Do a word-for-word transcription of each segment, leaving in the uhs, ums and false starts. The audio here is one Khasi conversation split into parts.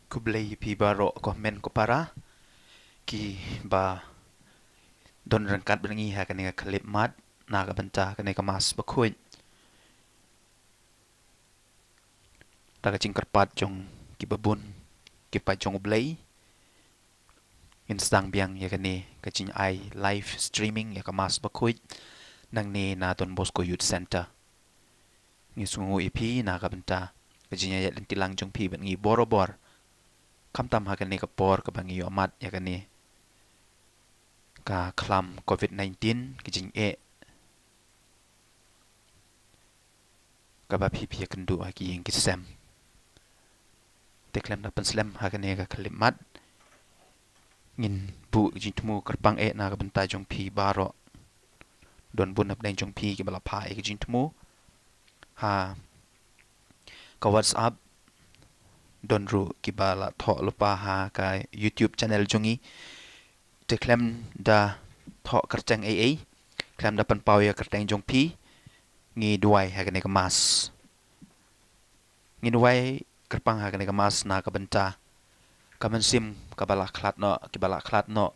Khublei ïa phi baroh ko hynmen ko para kiba don ryngkat bad ngi ha kane ka khyllipmat na ka bynta kane ka Mass Bakhuid. Da ka jingkyrpad jong kiba bun, ki paid jong U Blei, ngin sdang biang ïa kane ka jingai live streaming ïa ka Mass Bakhuid nangne na Don Bosco Youth Centre. Ngi sngewnguh ïa phi na ka bynta ka jingïaid lynti lang jong phi bad ngi borabor, khamtam ha kane ka por kaba ngi ïohmad ïa kane ka khlam covid nineteen, ka jingeh kaba phi phi ïakynduh ha ki ïing ki sem. Te khlem da pynslem ha kane ka khyllipmat, ngin buh ka jingthmu kyrpang eh na ka bynta jong phi baroh. Don bun na pdeng jong phi kiba la phah ïa ka jingthmu ha ka WhatsApp, don ruh kiba la thoh lypa ha ka YouTube channel jong ngi. Te khlem da thoh kyrteng ei ei, khlem da pynpaw ïa kyrteng jong phi, ngi duwai ha kane ka Mass. Ngi duwai kyrpang ha kane ka Mass na ka bynta ka mynsiem kaba la khlad noh, kiba la khlad noh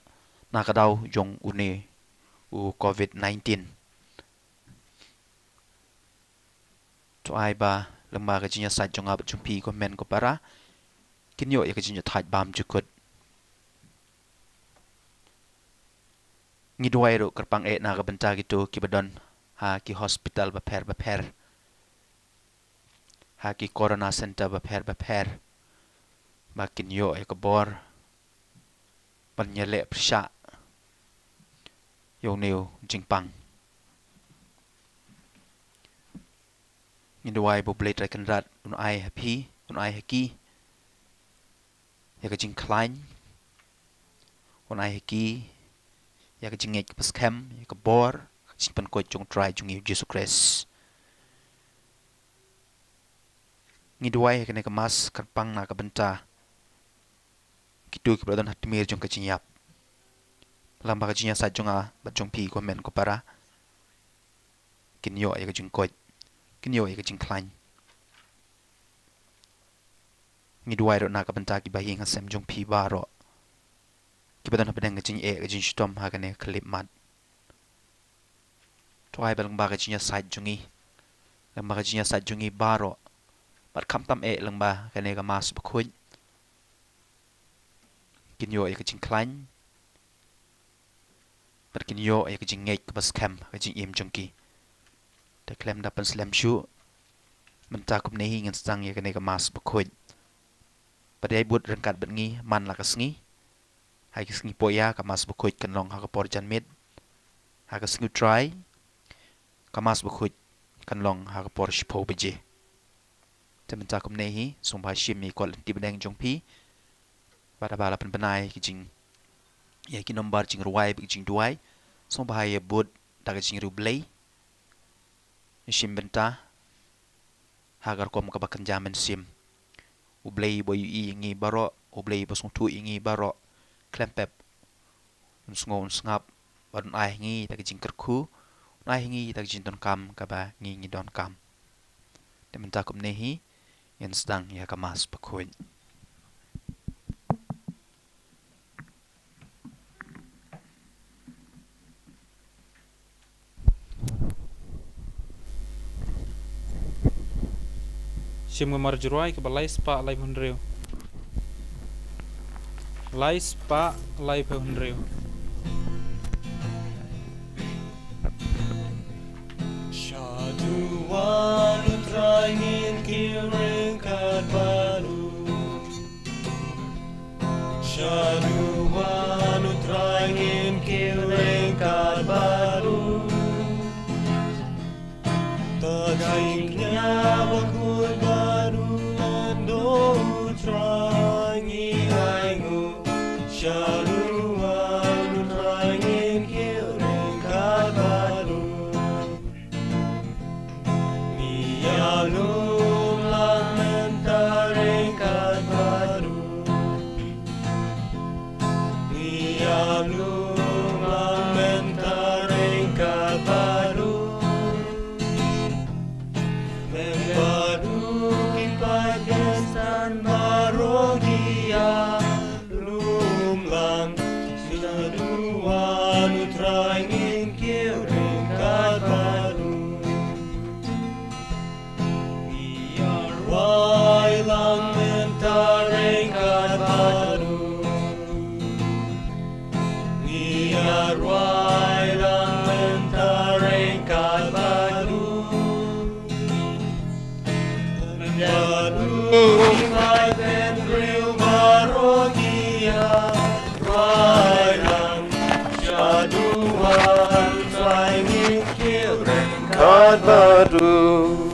na ka daw jong une u covid nineteen. To ai ba lyngba ka jingïasaid jong nga bad jong phi ko hynmen ko para, kin ïoh ïa ka jingïathait bymjukut. Ngi duwai ruh kyrpang eh na ka bynta kito kiba don ha ki hospital bapher bapher, ha ki corona center bapher bapher, ba kin ïoh ïa ka bor ban ïaleh pyrshah ïa une u jingpang. Ngi duwai ba U Blei Trai Kynrad un ai ha phi, un ai ha ki ïa ka jingkhlaiñ, un ai ha ki ïa ka jingngeit kaba skhem, ïa ka bor, ka jingpynkoit jong U Trai jong ngi U Jisu Khrist. Ngi duwai ha kane ka Mass kyrpang na ka bynta kito kiba la don ha tmier jong ka jingïap. Lyngba ka jingïasaid jong nga bad jong phi ko hynmen ko para, kin ïoh ïa ka jingkoit, kin ïoh ïa ka jingkhlaiñ. Ngi duwai ruh na ka bynta kiba ha ïing ha sem jong phi baroh, kiba don ha pdeng ka jingeh ka jingshitom ha kane ka khyllipmat. To ai ba lyngba ka jingïasaid jong ngi, lyngba ka jingïasaid jong ngi baroh, bad khamtam eh lyngba kane ka Mass Bakhuid, kin ïoh ïa ka jingkhlaiñ bad kin ïoh ïa ka jingngeit kaba skhem ha ka jingim jong ki. Te khlem da pynslem shuh, mynta kumne hi ngin sdang ïa kane ka Mass Bakhuid. Bad ïai bud ryngkat bad ngi man la ka sngi. Ha ka sngi Poh Ïa ka Mass Bakhuid kan long ha ka por janmiet. Ha ka sngi U Trai ka Mass Bakhuid kan long ha ka por shiphew baje. Te mynta kumne hi, sngewbha shim ïa ki kot lynti bneng jong phi. Bad haba la pynbna ïa ki jing, ïa ki nombar jingrwai bad ki jingduwai, sngewbha ïa bud da ka jingriewblei. Shim bynta ha ka rukom kaba kynja mynsiem. U Blei uba ïohi ïa ngi baroh, U Blei uba sngewthuh ïa ngi baroh, khlem pep un sngew un sngap, bad un ai ha ngi da ka jingkyrkhu, un ai ha ngi da ka jingdonkam kaba ngi ngi donkam. Te mynta kumne hi, ngin sdang ïa ka Mass Bakhuid. Shim ka mar jingrwai kaba lai spah laiphew hynriew. Lai spah laiphew hynriew. Sha duwan U Trai ngin kiew ryngkat bad u. Sha duwan U Trai ngin kiew ryngkat bad u. Ta ka jingkñia bakhuid bad u lyngdoh U Trai ngi ainguh. Sha duwan U Trai ngin kiew ryngkat bad u. Ngi ïalum lang mynta ryngkat bad u. Ngi ïalum lang mynta ryngkat bad u. ryngkat bad u.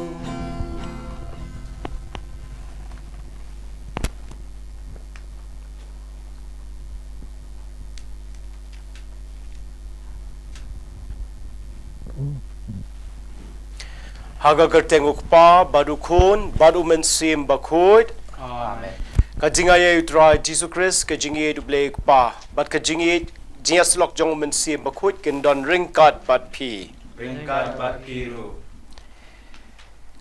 Ha ka kyrteng u Kpa, bad u Khun, bad u Mynsiem Bakhuid. Amen. Ka jingaiei u Trai Jisu Khrist, ka jingïeit u Blei u Kpa, bad ka jingïeit, jingïasyllok jong u Mynsiem Bakhuid, kin don ryngkat bad phi. Ryngkat bad phi ruh.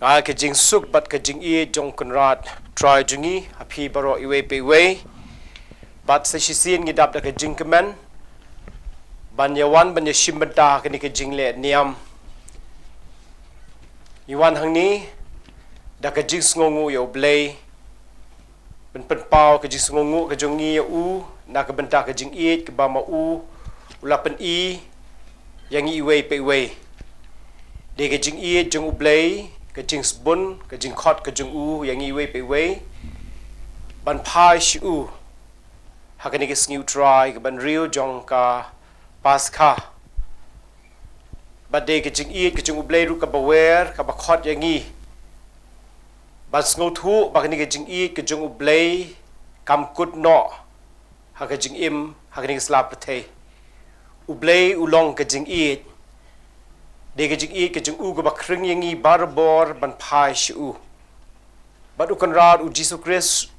Nga ai ka jingsuk bad ka jingïeit jong u Kynrad Trai jong ngi ha phi baroh iwei pa iwei. Bad sa shisien ngi dap da ka jingkmen ban ïawan ban ïashim bynta ha kane ka jingleh niam. Ngi wan hangne da ka jingsngewnguh ïa u Blei, ban pynpaw ka jingsngewnguh ka jong ngi ïa u na ka bynta ka jingïeit kaba ma u u la pyni ïa ngi iwei pa iwei. Dei ka jingïeit jong u Blei, ka jingsbun, ka jingkhot ka jong u ïa ngi iwei pa iwei, ban phai sha u ha kane ka sngi u Trai, ka bynriew jong ka Paskha. Bad dei ka jingïeit ka jong u Blei ruh kaba wer, kaba khot ïa ngi ban sngewthuh ba kane ka jingïeit ka jong u Blei kam kut noh ha ka jingim ha kane ka sla pyrthei. U Blei u long ka jingïeit. Dei ka jingïeit ka jong u kaba khring ïa ngi barabor ban phai sha u. Bad u Kynrad u Jisu Khrist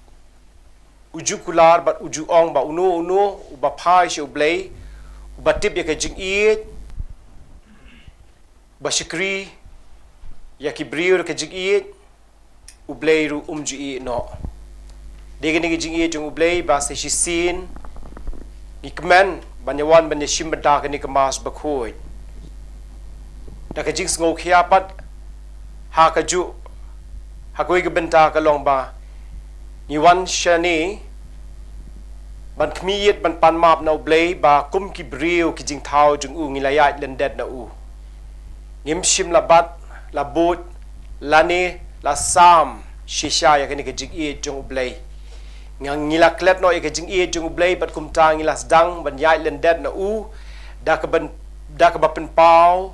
u ju kular bad u ju ong ba uno uno uba phai sha u Blei, uba tip ïa ka jingïeit, ba shakri ïa ki briew da ka jingïeit, u Blei ruh um ju ïeit noh. Dei kane ka jingïeit jong u Blei ba sa shisien ngi kmen ban ïawan ban ïashim bynta kane ka Mass bakhuid da ka jingsngewkhia pat. Ha kajuh, ha kawei ka bynta ka long ba ngi wan shane ban khmih ïit ban pan map na u Blei ba kum ki briew ki jingthaw jong u ngi la ïaid lyndet na u. Ngim shym la bat, la bud, lane la sam shisha ïa kane ka jingïeit jong u Blei. Nga ngi la klet noh ïa ka jingïeit jong u Blei bad kumta ngi la sdang ban ïaid lyndet na u da ka ban, da kaba pynpaw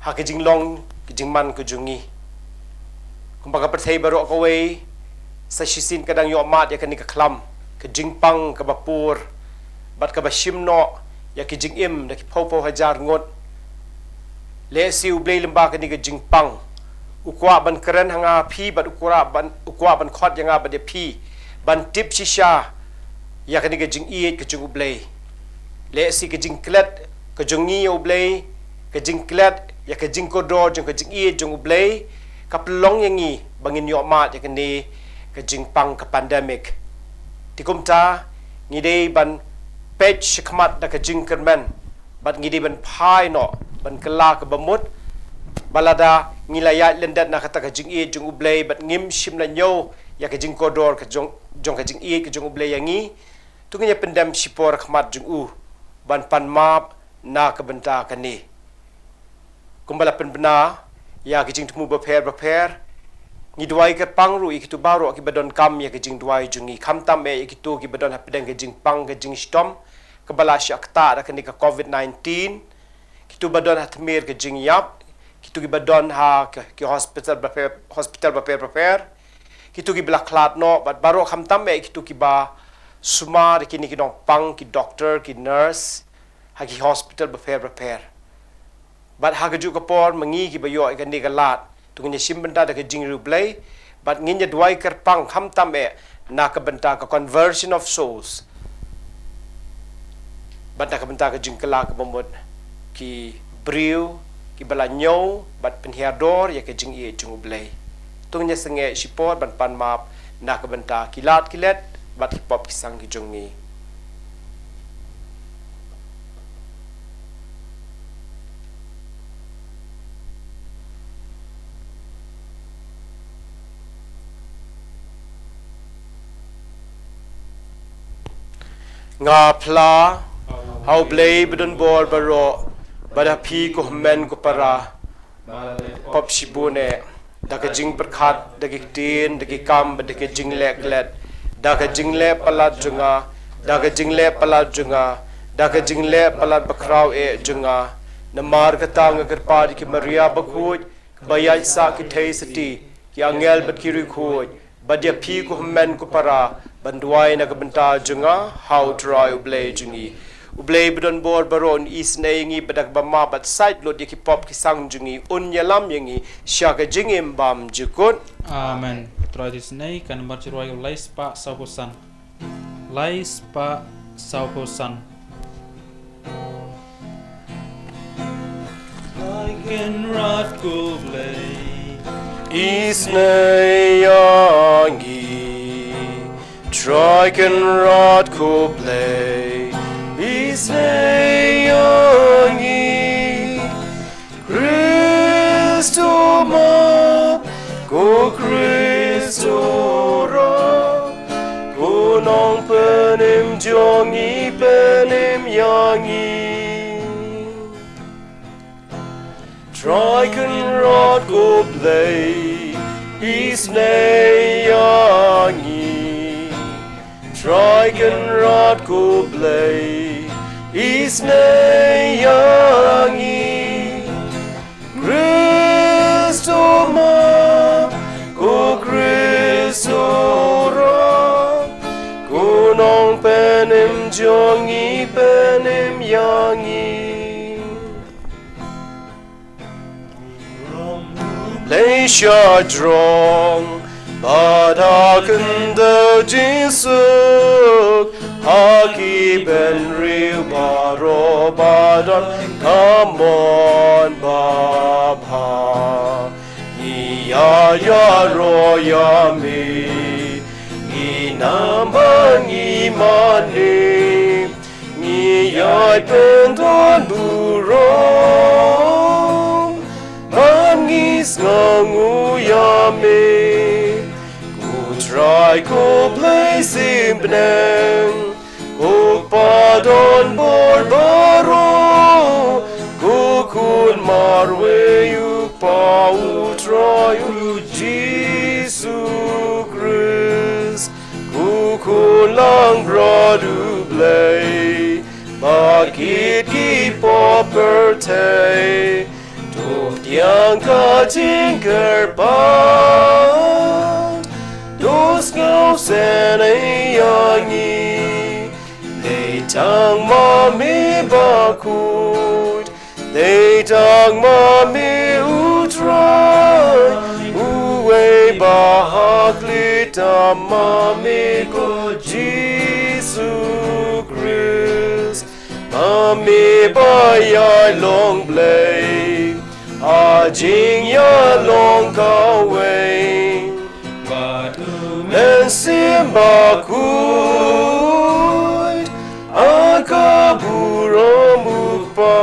ha ka jinglong ka jingman ka jong ngi. Kumba ka pyrthei baroh kawei sa shisien ka dang ïoh mad ïa kane ka khlam, ka jingpang kaba pur bad kaba shim noh ïa ki jingim da ki phew phew hajar ngut. Lehse u Blei lyngba kane ka jingpang u kwah ban kren ha nga ha phi bad u kwah ban, u kwah ban khot ïa nga bad ïa phi ban tip shisha ïa kane ka jingïeit ka jong u Blei. Lehse ka jingklet ka jong ngi ïa u Blei, ka jingklet ïa ka jingkordor jong ka jingïeit jong u Blei ka pynlong ïa ngi ba ngin ïoh mad ïa kane ka jingpang ka pandemic. Te kumta ngi dei ban peit shakhmat da ka jingkyrmen bad ngi dei ban phai noh ban kylla kaba mut ba lada ngi la ïaid lyndet na kata ka jingïeit jong u Blei bad ngim shym la ñiew ïa ka jingkordor ka jong, jong ka jingïeit ka jong u Blei ïa ngi. To ngin ïa pyndem shipor ha khmat jong u ban pan map na ka bynta kane. Kumba la pynbna ïa ki jingthmu bapher bapher, ngi duwai kyrpang ruh ïa kito baroh kiba donkam ïa ki jingduwai jong ngi, khamtam eh ïa kito kiba don hapdeng ka jingpang ka jingshitom kaba la shah ktah da kane ka covid nineteen, kito ba don ha tmier ka jingïap, kito kiba don ha ki, ki hospital bapher, hospital bapher bapher, kito kiba la khlad noh bad baroh, khamtam eh kito kiba sumar, kine ki nongpang, ki doktor, ki nurse ha ki hospital bapher bapher. Bad ha kajuh ka por ma ngi kiba ïoh ïa kane ka lad, to ngin ïa shim bynta da ka jingriewblei bad ngin ïa duwai kyrpang khamtam eh na ka bynta ka conversion of souls bad na ka bynta ka jingkylla kaba mut ki briew kiba la ñiew bad pynhiar dor ïa ka jingïeit jong u Blei. To ngin ïa sangeh shipor ban pan map na ka bynta ki lad ki let bad ki pop ki sang ki jong ngi. Nga phla ha u Blei badonbor baroh, bad ha phi ko hynmen ko para, pop shibun eh, da ka jingpyrkhat, da ki ktien, da ki kam, bad da ka jingleh klet, da ka jingleh palat jong nga, da ka jingleh palat jong nga, da ka jingleh palat bakhraw eh jong nga, Namar kata nga kyrpad ïa ki Maria bakhuid, kiba ïaid sah ki theisotti, ki angel bad ki riewkhuid, bad ïa phi ko hynmen ko para, ban duwai na ka bynta jong nga ha U Trai U Blei jong ngi. U Blei ba don bor baroh un isynei ïa ngi, bad da kaba map bad sait lut ïa ki pop ki sang jong ngi, un ïalam ïa ngi sha ka jingim bymjukut. Amen. Trai isynei, ka nambar jingrwai lai spah sawphew san. Lai spah sawphew san. Trai Kynrad ko Blei, isynei ïa ngi. Trai Kynrad ko Blei, isynei ïa ngi. Khrist u map, ko Khrist u rap, ko Nongpynim jong ngi, pynim ïa ngi. Trai Kynrad ko Blei, isynei ïa ngi. Trai Kynrad ko Blei, isynei ïa ngi. Khrist u map, ko Khrist u rap, ko Nongpynim jong ngi, pynim ïa ngi. Blei shajrong, bad ha ka khyndew jingsuk, ha ki bynriew baroh ba don ka mon babha. Ngi ïa ïaroh ïa me, ngi nam ba ngi mane, ngi ïai pyndonburom, ban ngi sngewnguh ïa me. Ko Trai ko Blei symbai, ko Kpa don bor baroh, ko Khun marwei U Kpa U Trai U Jisu Khrist. Ko Khun langbrot U Blei, ba kit ki pop pyrthei, to pdiang ka jingkyrpad, to sngewsynei ïa ngi. Dei tang ma me bakhuid, dei tang ma me U Trai, uwei ba hakli, tang ma me ko Jisu Khrist. Ma me ba ïai long Blei ha jingïalong kawei, bad U Mynsiem Bakhuid ha ka burom U Kpa.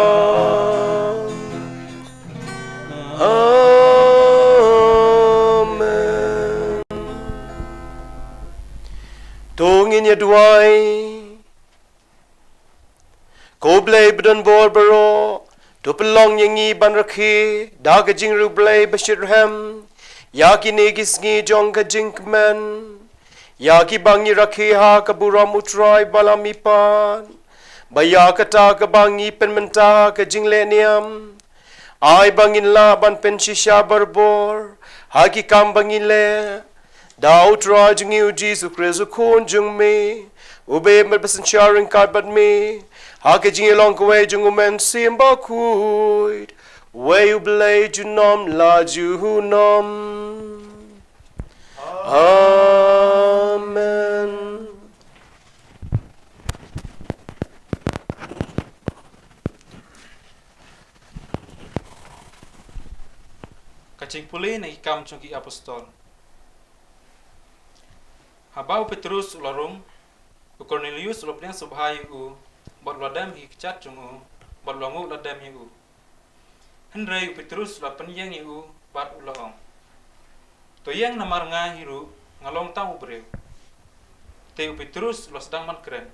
Amen. To ngin ïa duwai. Ko Blei ba don bor baroh, to pynlong ïa ngi ban rakhe da ka jingriewblei ba shitrhem ïa kine ki sngi jong ka jingkmen, ïa kiba ngi rakhe ha ka burom U Trai Bala Mihpat, ba ïa kata kaba ngi pynmynta ka jingleh niam, ai ba ngin lah ban pynshisha barabor ha ki kam ba ngi leh, da U Trai jong ngi U Jisu Khrist U Khun jong me, uba im bad ba synshar ryngkat bad me ha ka jingïalong kawei jong U Mynsiem Bakhuid, uwei U Blei junom la junom. Amen. Ka jingpule na ki Kam jong ki Apostol. Haba u Petrus u la rung, u Kornelius u la pdiang sngewbha ïa u, bad u la dem ha ki kjat jong u, bad u la nguh la dem ïa u. Hynrei u Petrus u la pynïeng ïa u bad u la ong, to ïeng, namar nga hi ruh nga long tang u briew. Te u Petrus u la sdang ban kren,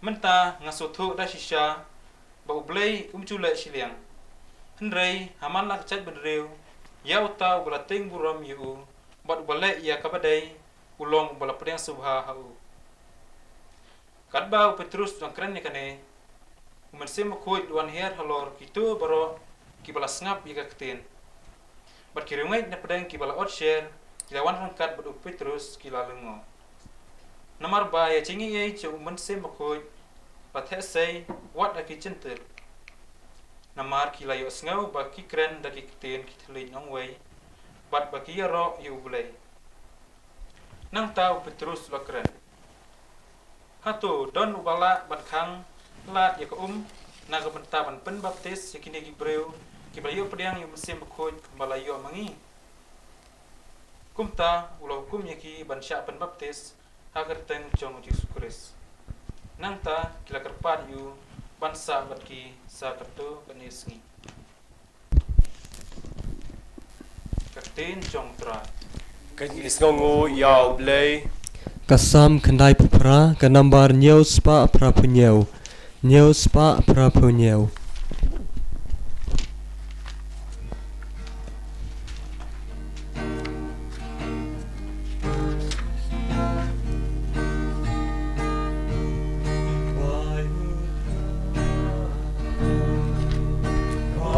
mynta nga sngewthuh da shisha ba U Blei um ju leh shiliang. Hynrei ha man la ka jaitbynriew, ïa uta uba la tieng burom ïa u bad uba leh ïa kaba dei, u long uba la pdiang sngewbha ha u. Katba u Petrus u dang kren ïa kane, U Mynsiem Bakhuid u wan hiar halor kito baroh kiba la sngap ïa ka ktien. Bad ki riewngeit na pdeng kiba la ot sher ki la wan ryngkat bad u Petrus, ki la lyngngoh. Namar ba ïa jingaiei jong u Mynsiem Bakhuid la theh sei wat ha ki Jentil. Namar ki la ïohsngew ba ki kren da ki ktien ki thylliej nongwei, bad ba ki ïaroh ïa U Blei. Nangta u Petrus u la kren: Hato don uba lah ban khang lad ïa ka um na ka bynta ban pynbaptis ïa kine ki briew kiba la ïoh pdiang ïa u Mynsiem Bakhuid ba la ïoh ma ngi? Kumta u la hukum ïa ki ban shah pynbaptis ha ka kyrteng jong u Jisu Khrist. Nangta ki la kyrpad ïa u ban sah bad ki sa katto katne sngi. Ka ktien jong U Trai. Ka jingïasngewnguh ïa U Blei. Ka Salm khyndaiphew phra, ka nambar hynñiew spah phraphew hynñiew. Hynñiew spah phraphew hynñiew.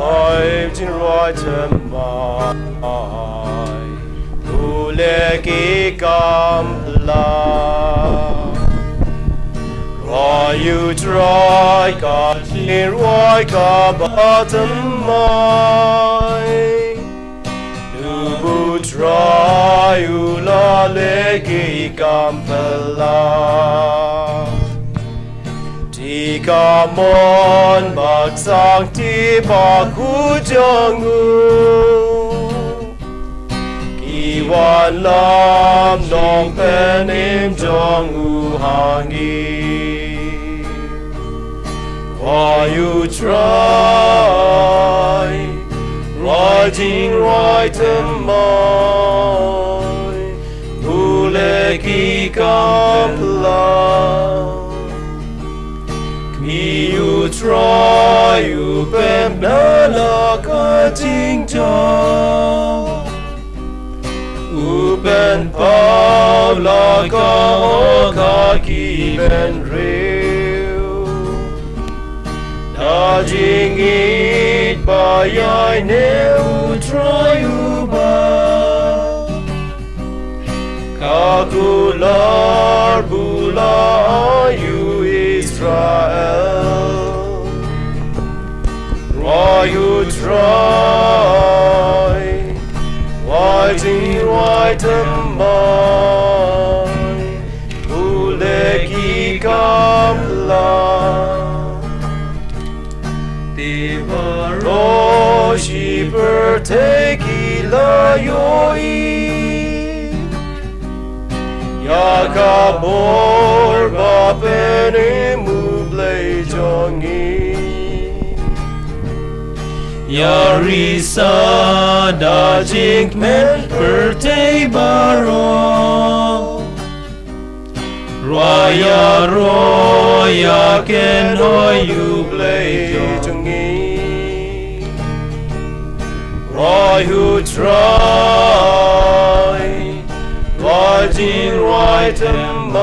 Ai jingrwai thymmai, u leh ki kam phylla. Rwai U Trai ka jingrwai kaba thymmai. Naba U Trai u la leh ki kam phylla. Te ka mon Bakhuid, te Bakhuid jong u, ki wanlam nongpynim jong u ha ngi. Rwai U Trai, rwai jingrwai thymmai, u leh ki kam phylla. Kmie U Trai u pynbna la ka jingjia, u pynpaw la ka hok ha ki bynriew. Da jingïeit ba ïaineh U Trai uba ka kular bula ïa u Israel. Rwai U Trai, rwai jingrwai thymmai, u leh ki kam phylla. Te baroh shi pyrthei ki la ïohi ïa ka bor ba pynim U Blei jong ngi. Ïa risa da jingkmen pyrthei baroh. Rwai ïaroh ïa ka kynhun U Blei jong ngi. Rwai U Trai, rwai jingrwai thymmai,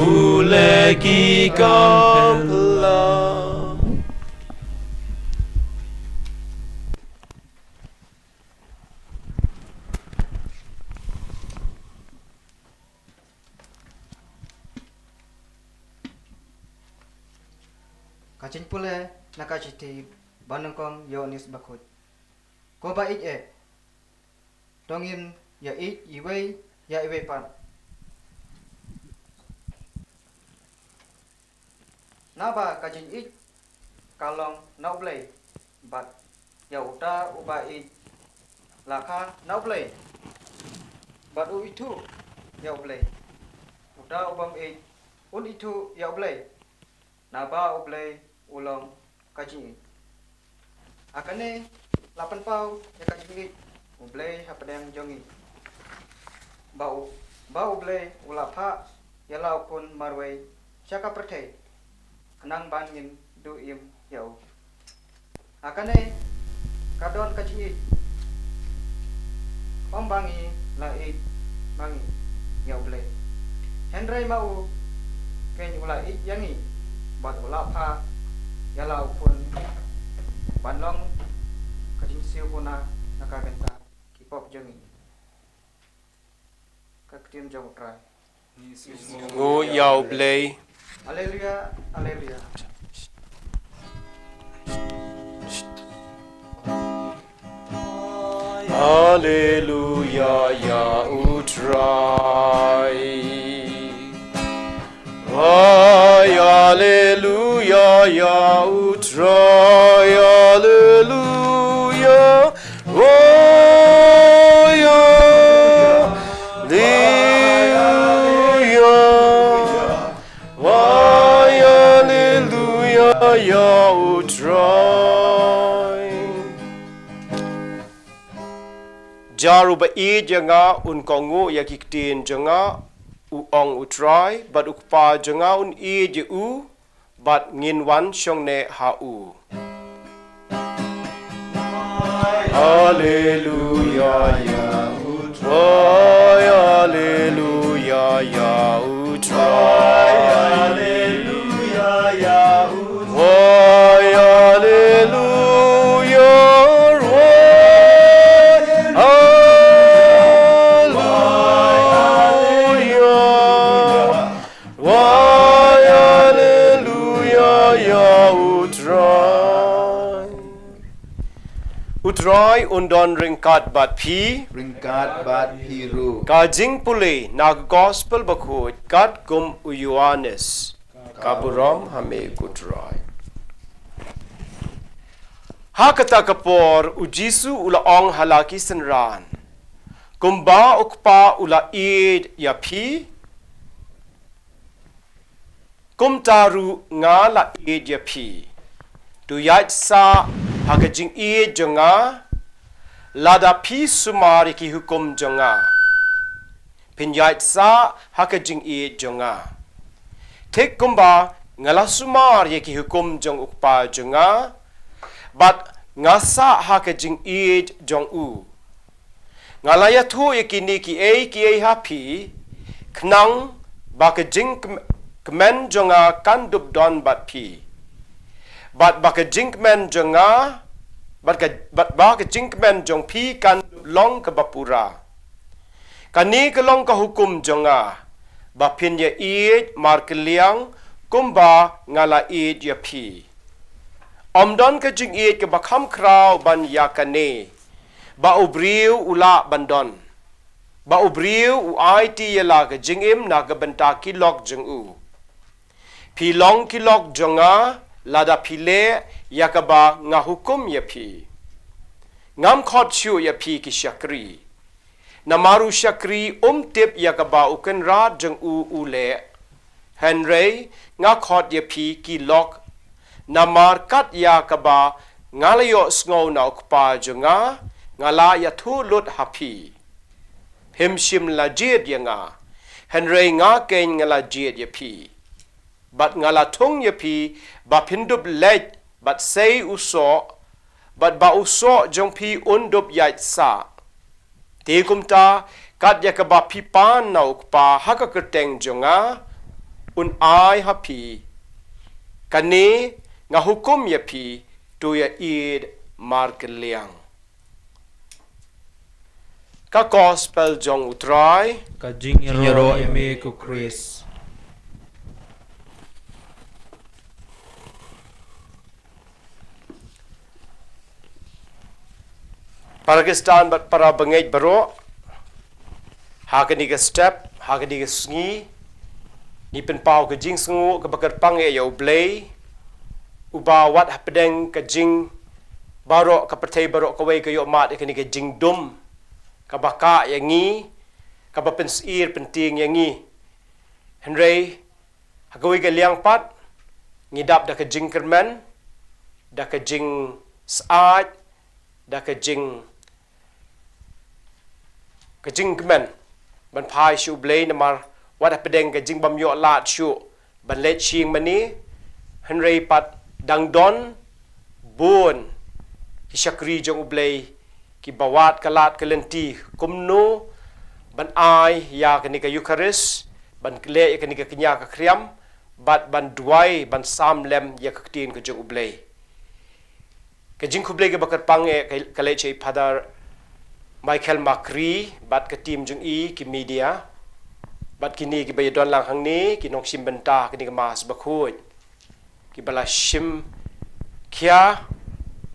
u leh ki kam phylla. Ka jingpule na ka shithi banyngkong ïa u Mynsiem Bakhuid. Ko ba ïeit eh, to ngin ïa ïeit iwei ïa iwei pat. Naba ka jingïeit ka long na U Blei, bad ïa uta uba ïeit la kha na U Blei, bad u ithuh ïa U Blei. Uta u bym ïeit un ithuh ïa U Blei, naba U Blei u long ka jingïeit. Ha kane la pynpaw ïa ka jingïeit U Blei hapdeng jong ngi, ba u, ba U Blei u la phah ïa la u khun marwei sha ka pyrthei, khnang ban ngin duh im ïa u. Ha kane ka don ka jingïeit, ym ba ngi la ïeit ma ngi ïa U Blei, hynrei ma u kein u la ïeit ïa ngi, bad u la phah ïa la u khun ban long ka jingsiew puna na ka bynta ki pop jong ngi. Ka ktien jong U Trai. Ngi sngewnguh ïa U Blei. Haleluya, haleluya. Haleluya ïa U Trai. Ai, haleluya ïa U Trai, haleluya. Ai, haleluya. Ai, haleluya ïa U Trai. Jar uba ïeit ïa nga un kohnguh ïa ki ktien jong nga, u ong U Trai, bad U Kpa jong nga un ïeit ïa u, bad ngin wan shong neh ha u. Haleluya ïa U Trai, haleluya ïa U Trai, haleluya ïa U Trai, haleluya, haleluya. Wai, haleluya ïa U Trai. U Trai un don ryngkat bad phi. Ryngkat bad phi ruh. Ka jingpule na ka Gospel Bakhuid katkum u Ïoannis. Ka burom ha me ko Trai. Ha kata ka por u Jisu u la ong ha la ki synran, kumba U Kpa u la ïeit ïa phi, kumta ruh nga la ïeit ïa phi. To ïaid sah ha ka jingïeit jong nga, lada phi sumar ïa ki hukum jong nga. Phin ïaid sah ha ka jingïeit jong nga. Thik kumba nga la sumar ïa ki hukum jong U Kpa jong nga, bad nga sah ha ka jingïeit jong u. Nga la ïathuh ïa kine kiei kiei ha phi, khnang ba ka jingkmen jong nga kan dup don bad phi. Bad ba ka jingkmen jong nga, bad ka, bad ba ka jingkmen jong phi kan dup long kaba pura. Kane ka long ka hukum jong nga, ba phin ïa ïeit markylliang kumba nga la ïeit ïa phi. Ym don ka jingïeit kaba kham khraw ban ïa kane, ba u briew u lah ban don. Ba u briew u aiti ïa la ka jingim na ka bynta ki lok jong u. Phi long ki lok jong nga, lada phi leh ïa kaba nga hukum ïa phi. Ngam khot shuh ïa phi ki shakri. Namar u shakri um tip ïa kaba u kynrad jong u u leh. Hynrei nga khot ïa phi ki lok. Namar kat ïa kaba nga la ïohsngew na U Kpa jong nga, nga la ïathuh lut ha phi. Phim shym la jied ïa nga, hynrei nga keiñ nga la jied ïa phi. Bad nga la thung ïa phi, ba phin dup leit, bad sei u soh, bad ba u soh jong phi un dup ïaid sah. Te kumta, kat ïa kaba phi pan na U Kpa ha ka kyrteng jong nga, un ai ha phi. Kane nga hukum ïa phi, to ïa ïeit markylliang. Ka Gospel jong U Trai. Ka jingïaroh ïa me ko Khrist. Para Khristan bad para bangeit baroh, ha kane ka step, ha kane ka sngi, ngi pynpaw ka jingsngewnguh kaba kyrpang ïa U Blei, uba wat hapdeng ka jing baroh ka pyrthei baroh kawei ka ïohmad ïa kane ka jingdum, kaba kah ïa ngi, kaba pynsyier pyntieng ïa ngi. Hynrei, ha kawei ka liang pat, ngi dap da ka jingkyrmen, da ka jingsyaid, da ka jing, ka jingkmen. Ban phai sha U Blei namar, wat hapdeng ka jingbym ïoh lad shuh, ban leit sha ïing mane, hynrei pat dang don, bun, ki shakri jong U Blei, kiba wad ka lad ka lynti, kumno, ban ai, ïa kane ka Eukharist, ban leh ïa kane ka kñia ka khriam, bad ban duwai, ban sam lem ïa ka ktien ka jong U Blei. Ka jingkhublei kaba kyrpang eh ka, ka leit sha i Father Michael Makri bad ka team jong i ki media, bad kine kiba ïadon lang hangne, ki nongshim bynta kane ka Mass Bakhuid, kiba la shim khia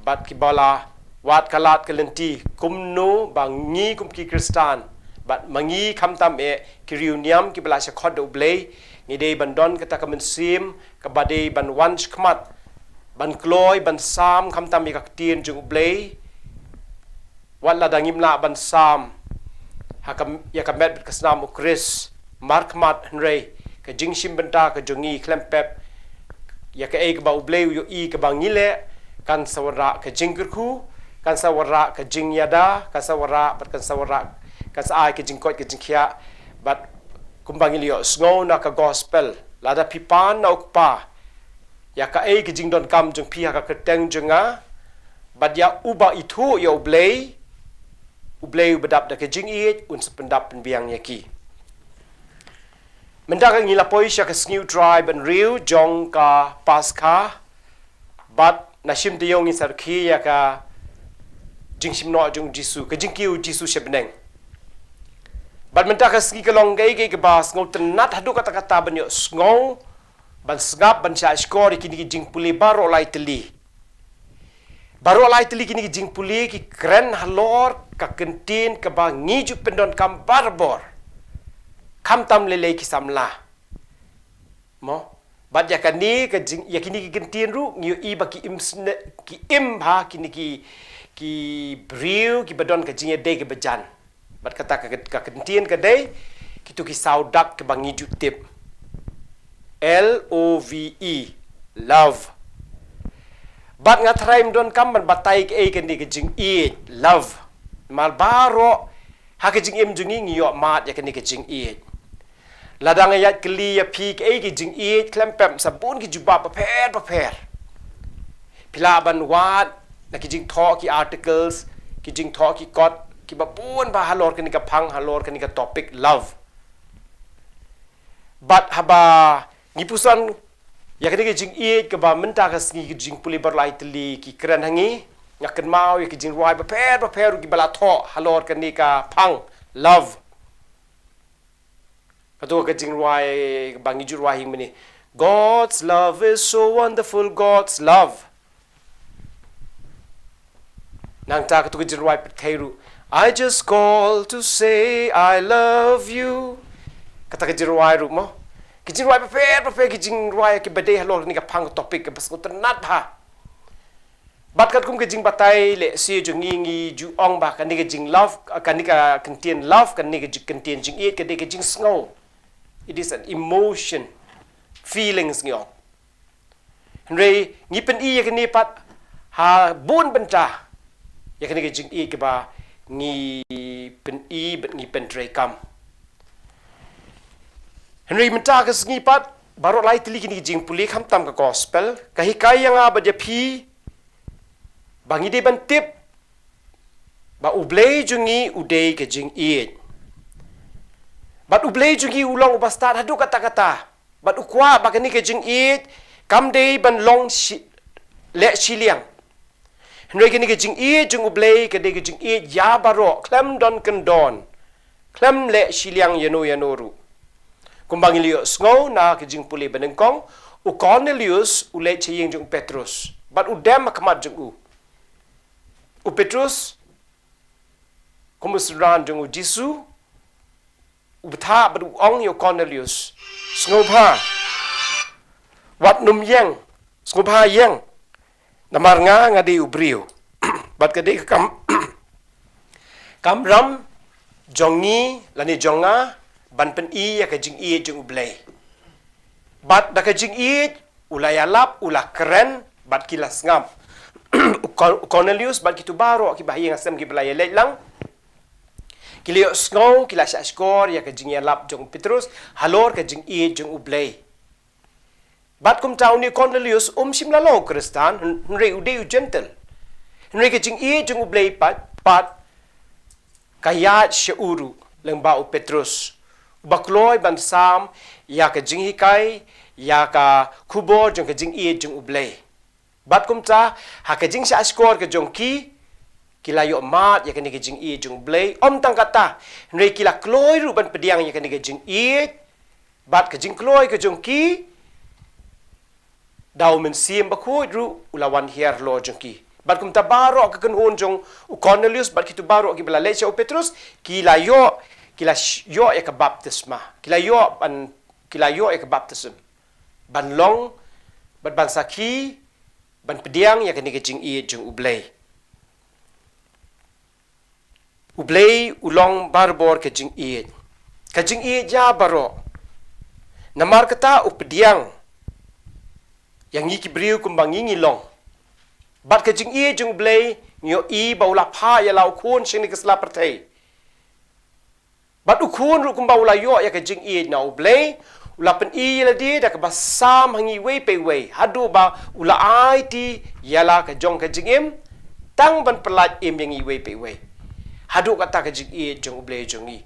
bad kiba la wad ka lad ka lynti kumno ba ngi kum ki Khristan bad ma ngi khamtam eh ki riewniam kiba la shah khot da U Blei, ngi dei ban don kata ka mynsiem kaba dei ban wan shakhmat, ban kloi, ban sam khamtam ïa ka ktien jong U Blei. Wat lada ngim lah ban sam ha ka, ïa ka met bad ka snam U Khrist markhmat, hynrei ka jingshim bynta ka jong ngi khlem pep ïa kaei kaba U Blei u ïohi kaba ngi leh, kan sa wanrah ka jingkyrkhu, kan sa wanrah ka jingïada, kan sa wanrah bad kan sa wanrah, kan sa ai ka jingkoit ka jingkhiah. Bad kumba ngi la ïohsngew na ka gospel, lada phi pan na U Kpa ïa kaei ka jingdonkam jong phi ha ka kyrteng jong nga, bad ïa uba ithuh ïa U Blei, U Blei uba dap da ka jingïeit un sa pyndap pynbiang ïa ki. Mynta ka ngi la poi sha ka sngi U Trai bynriew jong ka Paskha, bad na shim taïew ngin sa rkhie ïa ka jingshim noh jong U Jisu, ka jingkiew U Jisu sha bneng. Bad mynta ka sngi ka long kaei kaei kaba sngewtynnat haduh katta katta ban ïohsngew, ban sngap, ban shahshkor ïa kine ki jingpule baroh lai tylli. Baroh lai tylli kine ki jingpule ki kren halor ka ktien kaba ngi ju pyndonkam barabor, khamtam lei lei ki samla. Mo, bad ïa kane ka jing, ïa kine ki ktien ruh ngi ïohi ba ki im sne, ki im ha kine ki, ki briew kiba don ka jingïadei kaba jan. Bad kata ka, ka ktien ka dei kito ki saw dak kiba ngi ju tip. L O V E, love. Bad nga tharai ym donkam ban batai kaei kane ka jingïeit, love. Namar baroh ha ka jingim jong ngi ngi ïoh mad ïa kane ka jingïeit. Lada nga ïaid kylli ïa phi kaei ka jingïeit, khlem pep sa bun ki jubab bapher bapher. Phi lah ban wad na ki jingthoh ki articles, ki jingthoh ki kot kiba bun bha halor kane ka phang, halor kane ka topic love. Bad haba ngi pyrshang ïa kane ka jingïeit kaba mynta ka sngi ki jingpule baroh lai tylli ki kren ha ngi, nga kynmaw ïa ki jingrwai bapher bapher kiba la thoh halor kane ka phang love. Kato ka jingrwai ba ngi ju rwai hi mynne, God's love is so wonderful, God's love. Nangta kato ka jingrwai pyrthei ruh, I just call to say I love you. Kata ka jingrwai ruh mo, ki jingrwai bapher bapher ki jingrwai kiba dei halor kane ka phang, ka topic kaba sngewtynnat bha. Bad katkum ka jingbatai lehse jong ngi, ngi ju ong ba kane ka jing love, kane ka ktien love, kane ka jing, ktien jingïeit ka dei ka jingsngew. It is an emotion, feelings ngi ong. Hynrei ngi pyni ïa kane pat ha bun bynta, ïa kane ka jingïeit kaba ngi pyni bad ngi pyntreikam. Hynrei mynta ka sngi pat baroh lai tylli kine ki jingpule khamtam ka gospel ka hikai ïa nga bad ïa phi ba ngi dei ban tip ba U Blei jong ngi u dei ka jingïeit. Bad U Blei jong ngi u long uba stad haduh katta katta. Bad u kwah ba kane ka jingïeit kam dei ban long shi, leh shiliang. Hynrei kane ka jingïeit jong U Blei ka dei ka jingïeit ïa baroh, khlem don kyndon, khlem leh shiliang ïano ïano ruh. Kumba ngi la ïohsngew na ka jingpule banyngkong, u Kornelius u leit sha ïing jong u Petrus bad u dem ha khmat jong u. U Petrus, kum u synran jong U Jisu, u bthah bad u ong ïa u Kornelius, sngewbha, wat nym ïeng, sngewbha ïeng, namar nga, nga dei u briew. Bad ka dei ka kam, kamram jong ngi lane jong nga ban pyni ïa ka jingïeit jong U Blei. Bad da ka jingïeit u la ïalap, u la kren bad ki la sngap. U Kor-, u Kornelius bad kito baroh kiba ha ïing ha sem kiba la ïaleit lang, ki la ïohsngew, ki la shahshkor ïa ka jingïalap jong u Petrus halor ka jingïeit jong U Blei. Bad kumta une u Kornelius um shym la long u Khristan, hyn-, hynrei u dei u Jentil. Hynrei ka jingïeit jong U Blei pat, pat ka ïaid sha u ruh lyngba u Petrus, uba kloi ban sam ïa ka jinghikai, ïa ka khubor jong ka jingïeit jong U Blei. Bad kumta, ha ka jingshah shkor ka jong ki, ki la ïoh mad ïa kane ka jingïeit jong U Blei, ym tang kata, hynrei ki la kloi ruh ban pdiang ïa kane ka jingïeit, bad ka jingkloi ka jong ki, da U Mynsiem Bakhuid ruh u la wan hiar halor jong ki. Bad kumta baroh ka kynhun jong u Cornelius, bad kito baroh kiba la leit sha u Petrus, ki la ïoh, ki la sh-, ïoh ïa ka baptisma. Ki la ïoh ban, ki la ïoh ïa ka baptism. Ban long, bad ban sakhi, ban pdiang ïa kane ka jingïeit jong U Blei. U Blei u long barabor ka jingïeit. Ka jingïeit ïa baroh. Namar kata u pdiang ïa ngi ki briew kumba ngi ngi long. Bad ka jingïeit jong U Blei ngi ïohi ba u la phah ïa la u khun sha kane ka sla pyrthei. Bad u khun ruh kumba u la ïoh ïa ka jingïeit na U Blei, u la pyni ïa lade da kaba sam ha ngi iwei pa iwei, haduh ba u la aiti ïa la ka jong ka jingim, tang ban pyllait im ïa ngi iwei pa iwei. Haduh kata ka jingïeit jong U Blei jong ngi.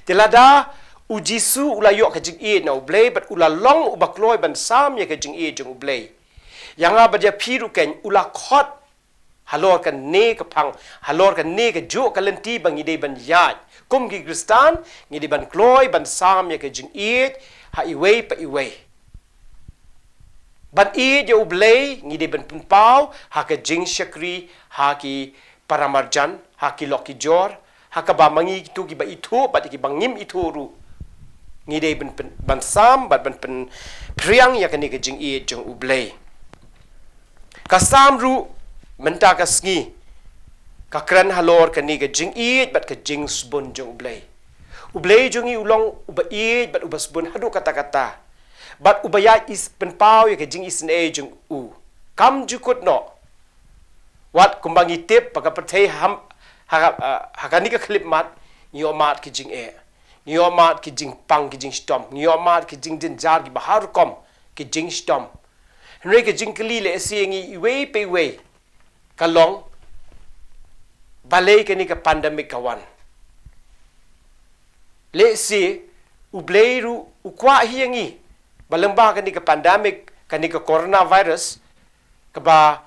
Te lada u Jisu u la ïoh ka jingïeit na U Blei, bad u la long uba kloi ban sam ïa ka jingïeit jong U Blei. Ïa nga bad ïa phi ruh keiñ u la khot halor kane ka phang, halor kane ka juk ka lynti ba ngi dei ban ïaid. Kum ki Khristan, ngi dei ban kloi, ban sam ïa ka jingïeit, ha iwei pa iwei. Ban ïeit ïa U Blei, ngi dei ban pynpaw, ha ka jingshakri, ha ki paramarjan, ha ki lok ki jor, ha kaba ma ngi kito kiba ithuh, bad kiba ngim ithuh ruh. Ngi dei ban pyn-, ban sam, bad ban pynphriang ïa kane ka jingïeit jong U Blei. Ka Salm ruh, mynta ka sngi, ka kren halor kane ka jingïeit, bad ka jingsbun jong U Blei. U Blei jong ngi u long uba ïeit, bad uba sbun haduh katta katta. Bad uba ïai pynpaw ïa ka jingisynei jong u. Kam ju kut noh. Wat kumba ngi tip ba ka pyrthei ha, ha, ha, ha kane ka khyllipmat, ngi ïoh mad ki jingeh. Ngi ïoh mad ki jingpang ki jingshitom. Ngi ïoh mad ki jingjynjar kiba har rukom ki jingshitom. Hynrei ka jingkylli lehse ïa ngi iwei pa iwei. Ka long, balei kane ka pandemic ka wan. Lehse, U Blei ruh, u kwah hi ïa ngi. Ba lyngba kane ka pandemic, kane ka coronavirus, kaba,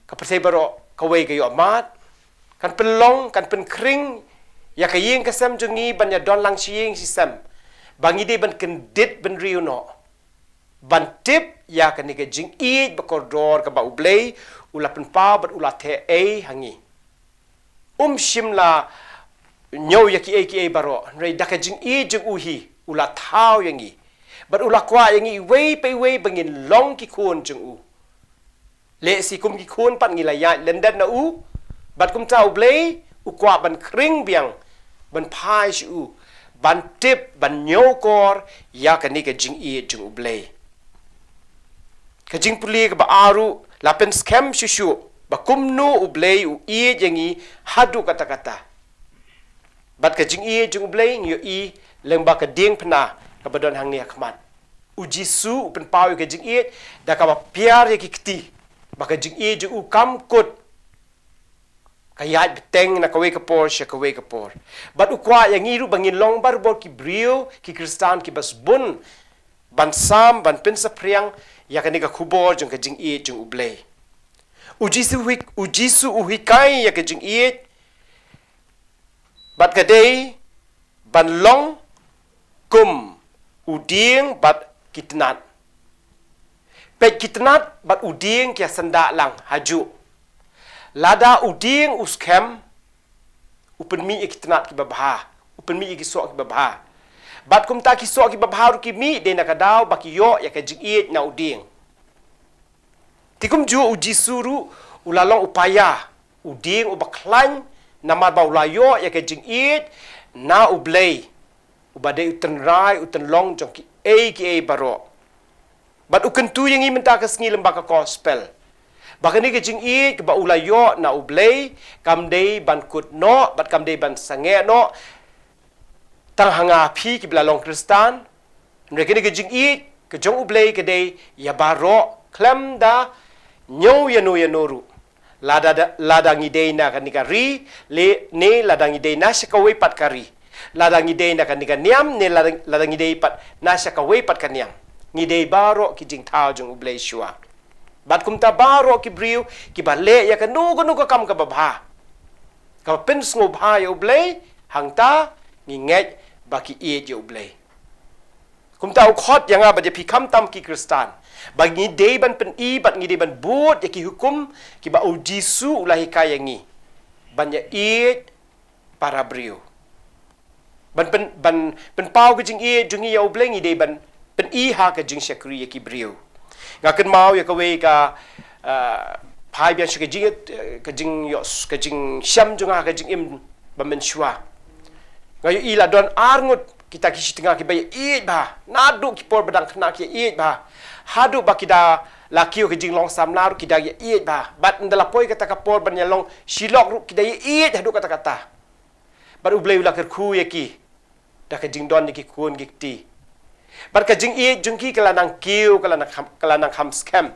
ka pyrthei baroh, kawei ka ïoh mad. Kan pynlong, kan pynkhring, ïa ka ïing ka sem jong ngi, ban ïa don lang shi ïing shi sem. Ba ngi dei ban kyndit bynriew noh. Ban tip, ïa kane ka jingïeit bakordor kaba U Blei, u la pynpaw bad u la theh ei ha ngi. Um shym la ñiew ïa kiei kiei baroh, hynrei da ka jingïeit jong u hi, u la thaw ïa ngi. Bad u la kwah ïa ngi iwei pa iwei ba ngin long ki khun jong u. Lehse kum ki khun pat ngi la ïaid lyndet na u, bad kumta U Blei, u kwah ban khring biang, ban phai sha u, ban tip, ban ñiewkor, ïa kane ka jingïeit jong U Blei. Ka jingpule kaba ar ruh, la pynskhem shuh shuh, ba kumno U Blei u ïeit ïa ngi haduh katta katta. Bad ka jingïeit jong U Blei ngi ïohi lyngba ka diengphna kaba don hangne ha khmat. U Jisu u pynpaw ïa ka jingïeit, da kaba pynïar ïa ki kti. Ba ka jingïeit jong u kam kut. Ka ïaid bteng na kawei ka por sha kawei ka por. Bad u kwah ïa ngi ruh ba ngin long barabor ki briew, ki Khristan, kiba sbun. Ban sam, ban pynsaphriang, ïa kane ka khubor jong ka jingïeit jong U Blei. U Jisu hi-, u Jisu u hikai ïa ka jingïeit, bad ka dei, ban long, kum, u dieng, bad ki tnat. Peit ki tnat, bad u dieng ki ïa syndah lang, hajuh. Lada u dieng u skhem, u pynmih ïa ki tnat kiba bha, u pynmih ïa ki soh kiba bha. Bad kumta ki soh kiba bha ruh ki mih, dei na ka daw, ba ki ïoh, ïa ka jingïeit na u dieng. Te kumjuh u Jisu ruh, u la long u paia, u dieng uba khlaiñ, namar ba u la ïoh ïa ka jingïeit, na U Blei, uba dei u tynrai, u tynlong jong kiei kiei baroh. Bad u kyntu ïa ngi mynta ka sngi lyngba ka gospel. Ba kane ka jingïeit, kaba u la ïoh na U Blei, kam dei ban kut noh, bad kam dei ban sangeh noh, tang ha nga phi kiba la long Khristan, hynrei kane ka jingïeit, ka jong U Blei ka dei, ïa baroh, khlem da, ñiew ïano ïano ruh. Lada da, lada ngi dei na kane ka ri, lane, lada ngi dei na sha kawei pat ka ri. Lada ngi dei na kane ka niam, ne lada, lada ngi dei pat na sha kawei pat ka niam. ngi dei baroh ki jingthaw jong U Blei shuwa. Bad kumta baroh ki briew kiba leh ïa kano kano ka kam kaba bha, kaba pynsngewbha ïa U Blei, hangta ngi ngeit ba ki ïeit ïa U Blei. Kumta u khot ïa nga bad ïa phi khamtam ki Khristan ba ngi dei ban pyni bad ngi dei ban bud ïa ki hukum kiba U Jisu u la hikai ïa ngi, ban ïa ïeit para briew. Ban pyn, ban pynpaw ka jingïeit jong ngi ïa U Blei, ngi dei ban pyni ha ka jingshakri ïa ki briew. Nga kynmaw ïa kawei ka, ah, phai biang sha ka jing, ka jingïoh, ka jingshem jong nga, ka jingim ba mynshuwa. Nga ïohi la don arngut kita ki shitnga kiba ïa ïeit bha. Naduh ki por ba dang khynnah ki ïa ïeit bha, haduh ba ki da la kiew ka jinglong samla ruh ki da ïa ïeit bha. Bad ynda la poi kata ka por ban ïa long shilok ruh ki da ïa ïeit haduh katta katta. Bad U Blei u la kyrkhu ïa ki da ka jingdon ïa ki khun ki kti. Bad ka jingïeit jong ki ka la nang kiew, ka la nang kham, ka la nang kham skhem.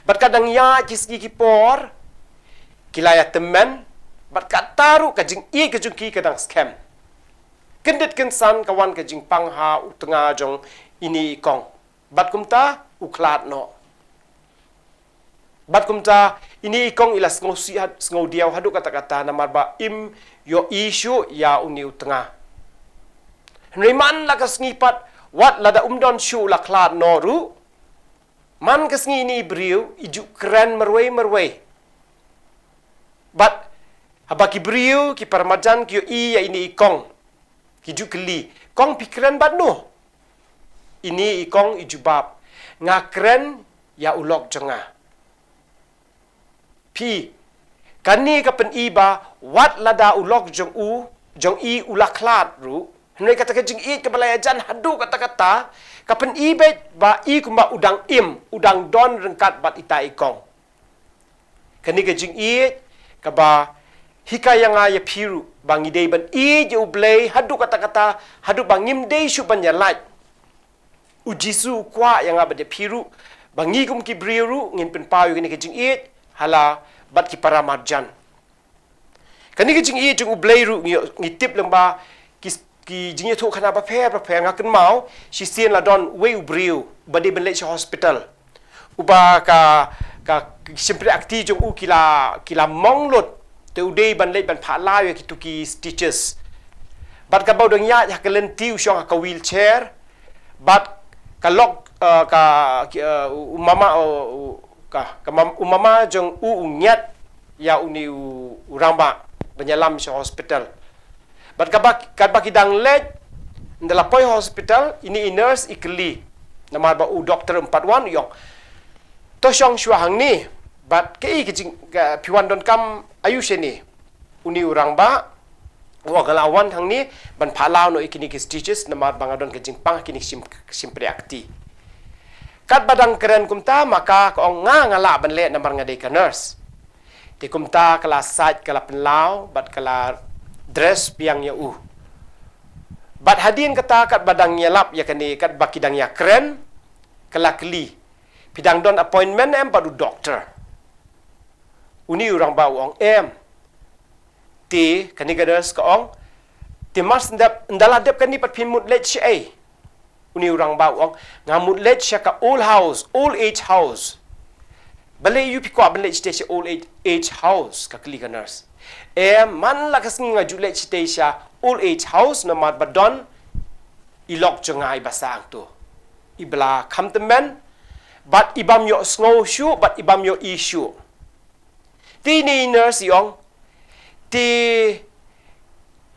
Bad ka dang ïaid ki sngi ki por, ki la ïa tymmen. Bad kata ruh ka jingïeit ka jong ki ka dang skhem. Kyndit kynsan ka wan ka jingpang ha u tnga jong ine i kong. Bad kumta u khlad noh. Bad kumta ine i kong i la sngewsih had, sngewdiaw haduh katta katta namar ba im ïohi shuh ïa une u tnga. Hynrei man la ka sngi pat, wat lada um don shuh u la khlad noh ruh, man ka sngi ine i briew i ju kren marwei marwei. Bad haba ki briew ki para marjan ki ïohi ïa ine i kong, ki ju kylli, "Kong, phi kren bad no?" Ine i kong i jubab, "Nga kren ïa u lok jong nga." Phi, kane ka pyni ba wat lada u lok jong u, jong i u la khlad ruh, hynrei kata ka jingïeit kaba la ïajan haduh katta katta ka pyni beit ba i kumba u dang im, u dang don ryngkat bad ita i kong. Kane ka jingïeit kaba hikai ïa nga ïa phi ruh ba ngi dei ban ïeit ïa U Blei haduh katta katta, haduh ba ngim dei shuh ban ïalait. U Jisu u kwah ïa nga bad ïa phi ruh ba ngi kum ki briew ruh ngin pynpaw ïa kane ka jingïeit ha la bad ki para marjan. Kane ka jingïeit jong U Blei ruh ngi, ngi tip lyngba ki, ki jingïathuhkhana bapher bapher. Nga kynmaw shisien la don uwei u briew uba dei ban leit sha hospital, uba ka, ka, ka shympriahkti jong u ki la, ki la mong lut. Te u dei ban leit ban phah law ïa kitu ki stitches. Bad kaba u dang ïaid ha ka lynti u shong ha ka wheelchair. Bad ka lok, eh, ka, ki, eh, u mama, u, u, ka, ka mam, u mama jong u u ngiat ïa une u, u rangbah ban ïalam sha hospital. Bad kaba, kaba ki dang leit, ynda la poi hospital, ine i nurse i kylli, namar ba u doktor um pat wan, u ong, "To shong shuwa hangne, bad kaei ka jing, ka, phi wan donkam aïu shane?" Une u rangbah u ong, "Nga la wan hangne ban phah law noh ïa kine ki stitches namar ba nga don ka jingpang ha kine ki shym, shympriahkti." Katba dang kren kumta ma ka, ka ong, "Nga, nga lah ban leh namar nga dei ka nurse." Te kumta ka la sait, ka la pynlaw bad ka la dress biang ïa u. Bad hadien kata katba dang ïalap ïa kane, katba ki dang ïakren, ka la kylli, "Phi dang don appointment em bad u doktor?" Une u rangbah u ong, "Em." Te kane ka nurse ka ong, "Te mar shu dep, ynda la dep kane pat phin mut leit shaei?" Une u rangbah u ong, "Nga mut leit sha ka old house, old age house." "Balei aïu phi kwah ban leit shatei sha old age, age house?" ka kylli ka nurse. "Em, man la ka sngi nga ju leit shatei sha old age house namar ba don i lok jong nga iba sah hangto, iba la kham tymmen, bad i bym ïohsngew shuh, bad i bym ïohi shuh." Te ine i nurse i ong, "Te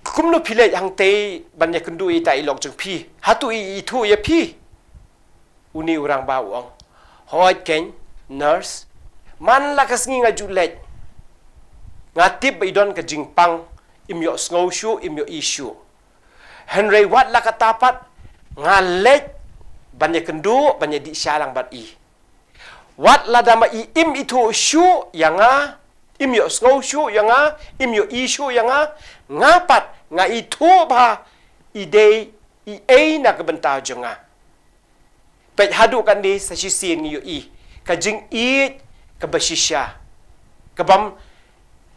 kumno phi leit hangtei ban ïakynduh ïa ita i lok jong phi? Hato i ithuh ïa phi?" Une u rangbah u ong, "Hooid keiñ, nurse, man la ka sngi nga ju leit. Nga tip ba i don ka jingpang, im ïohsngew shuh, im ïohi shuh. Hynrei wat la katta pat, nga leit ban ïakynduh, ban ïadih sha lang bad i. Wat lada ma i im ithuh shuh ïa nga, im ïohsngew shuh ïa nga, im ïohi shuh ïa nga, nga pat nga ithuh ba i dei i ei na ka bynta jong nga." Peit, haduh katne sa shisien ngi ïohi ka jingïeit kaba shisha, ka bym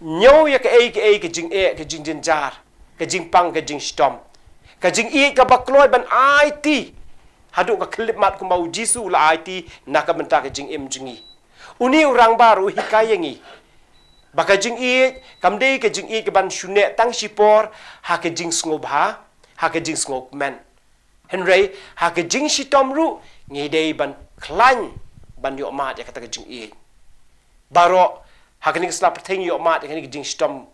ñiew ïa kaei kaei ka jingeh, ka jingjynjar, ka jingpang, ka jingshitom, ka jingïeit kaba kloi ban aiti Haduh ka khyllipmat kumba u Jisu u la aiti na ka bynta ka jingim jong ngi. Une u rangbah u hikai ïa ngi ba ka jingïeit kam dei ka jingïeit kaban shu neh tang shipor ha ka jingsngewbha, ha ka jingsngewkmen. Hynrei ha ka jingshitom ruh ngi dei ban khlaiñ ban ïohmad ïa kata ka jingïeit. Baroh ha kane ka sla pyrthei ngi ïohmad ïa kane ka jingshitom.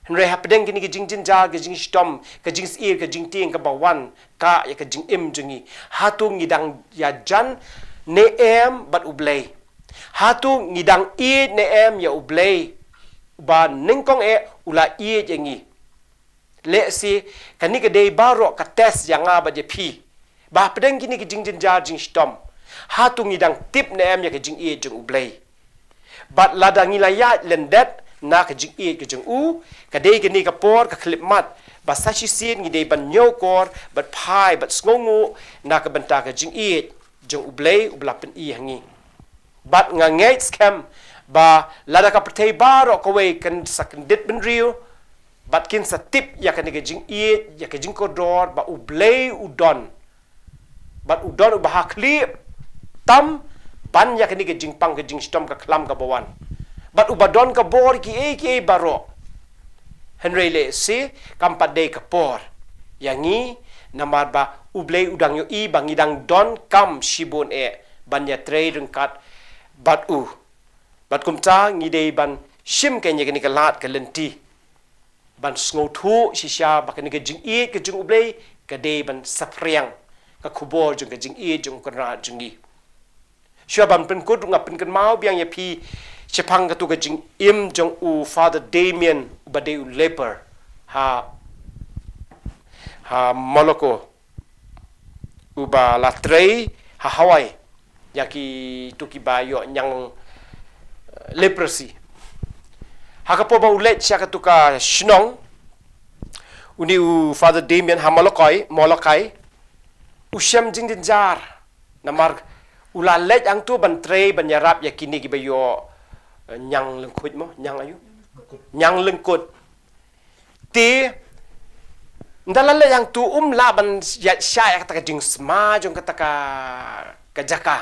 Hynrei hapdeng kane ka jingjynjar, ka jingshitom, ka jingsyier, ka jingtieng kaba wan kah ïa ka jingim jong ngi, hato ngi dang ïajan ne em bad U Blei? Hato ngi dang ïeit ne em ïa U Blei uba nyngkong eh u la ïeit ïa ngi? Lehse kane ka dei baroh ka test ïa nga bad ïa phi ba hapdeng kine ki jingjynjar jingshitom, hato ngi dang tip ne em ïa ka jingïeit jong U Blei? Bad lada ngi la ïaid lyndet na ka jingïeit ka jong U, ka dei kane ka por ka khyllipmat ba sa shisien ngi dei ban ñiewkor bad phai bad sngewnguh na ka bynta ka jingïeit jong U Blei uba la pyni ha ngi. Bad nga ngeit skhem ba lada ka pyrthei baroh kawei kan sa kyndit bynriew bad kin sa tip ïa kane ka jingïeit, ïa ka jingkordor ba U Blei u don, bad u don uba ha khlieh tam ban ïa kane ka jingpang ka jingshitom ka khlam kaba wan, bad uba don ka bor kiei kiei baroh. Hynrei lehse kam pat dei ka por ïa ngi, namar ba U Blei u dang ïohi ba ngi dang donkam shibun eh ban ïatrei ryngkat bad U. Bad kumta ngi dei ban shim kane ïa kane ka lad ka lynti ban sngewthuh shisha ba kane ka jingïeit ka jong U Blei ka dei ban saphriang ka khubor jong ka jingïeit jong U Kynrad jong ngi. Shuwa ban pynkut ruh nga pynkynmaw biang ïa phi shaphang katu ka jingim jong u Father Damien uba dei u leper ha, ha Molucca, uba la trei ha Hawaii ïa kitu kiba ïoh ñiang, eh, leprosy. Ha ka por ba u leit sha katu ka shnong, une u Father Damien ha Molokai, Molokai, u shem jingjynjar namar u la leit hangtu ban trei ban ïarap ïa kine kiba ïoh, eh, ñiang lyngkhuit mo, ñiang aïu? Ñiang lyngkut. Te ynda la leit hangtu um lah ban ïaid shai ïa kata ka jingsma jong kata ka, ka jaka.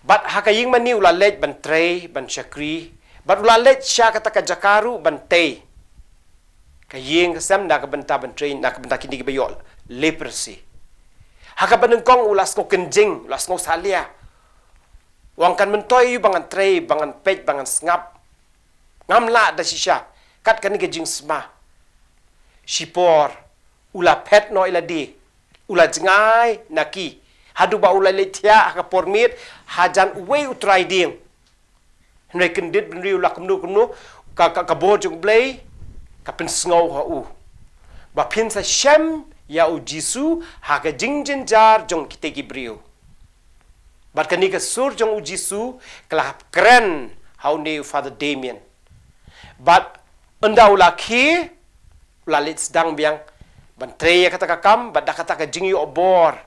Bad ha ka ïing mane u la leit ban trei, ban shakri. Bad u la leit sha kata ka jaka ruh ban tei. Ka ïing ka sem na ka bynta ban trei, na ka bynta kine kiba ïoh leprosy. Ha kaba nyngkong u la sngew kynjing, u la sngew salia. U ong kan myntoi aïu ba ngan trei, ba ngan peit, ba ngan sngap. Ngam lah da shisha kat kane ka jingsma. Shipor u la phet noh ïa lade, u la jngai na ki, haduh ba u la leit thiah ha ka por miet hajan uwei u trai dieng. Hynrei kyndit bynriew la kumno kumno, ka, ka, ka bor jong U Blei ka pynsngew ha u ba phin sa shem ïa u Jisu ha ka jingjynjar jong kita ki briew. Bad kane ka sur jong u Jisu ka la hap kren ha une u Father Damien. Bad ynda u la khie, u la leit sdang biang ban trei ïa kata ka kam, bad da kata ka jingïoh bor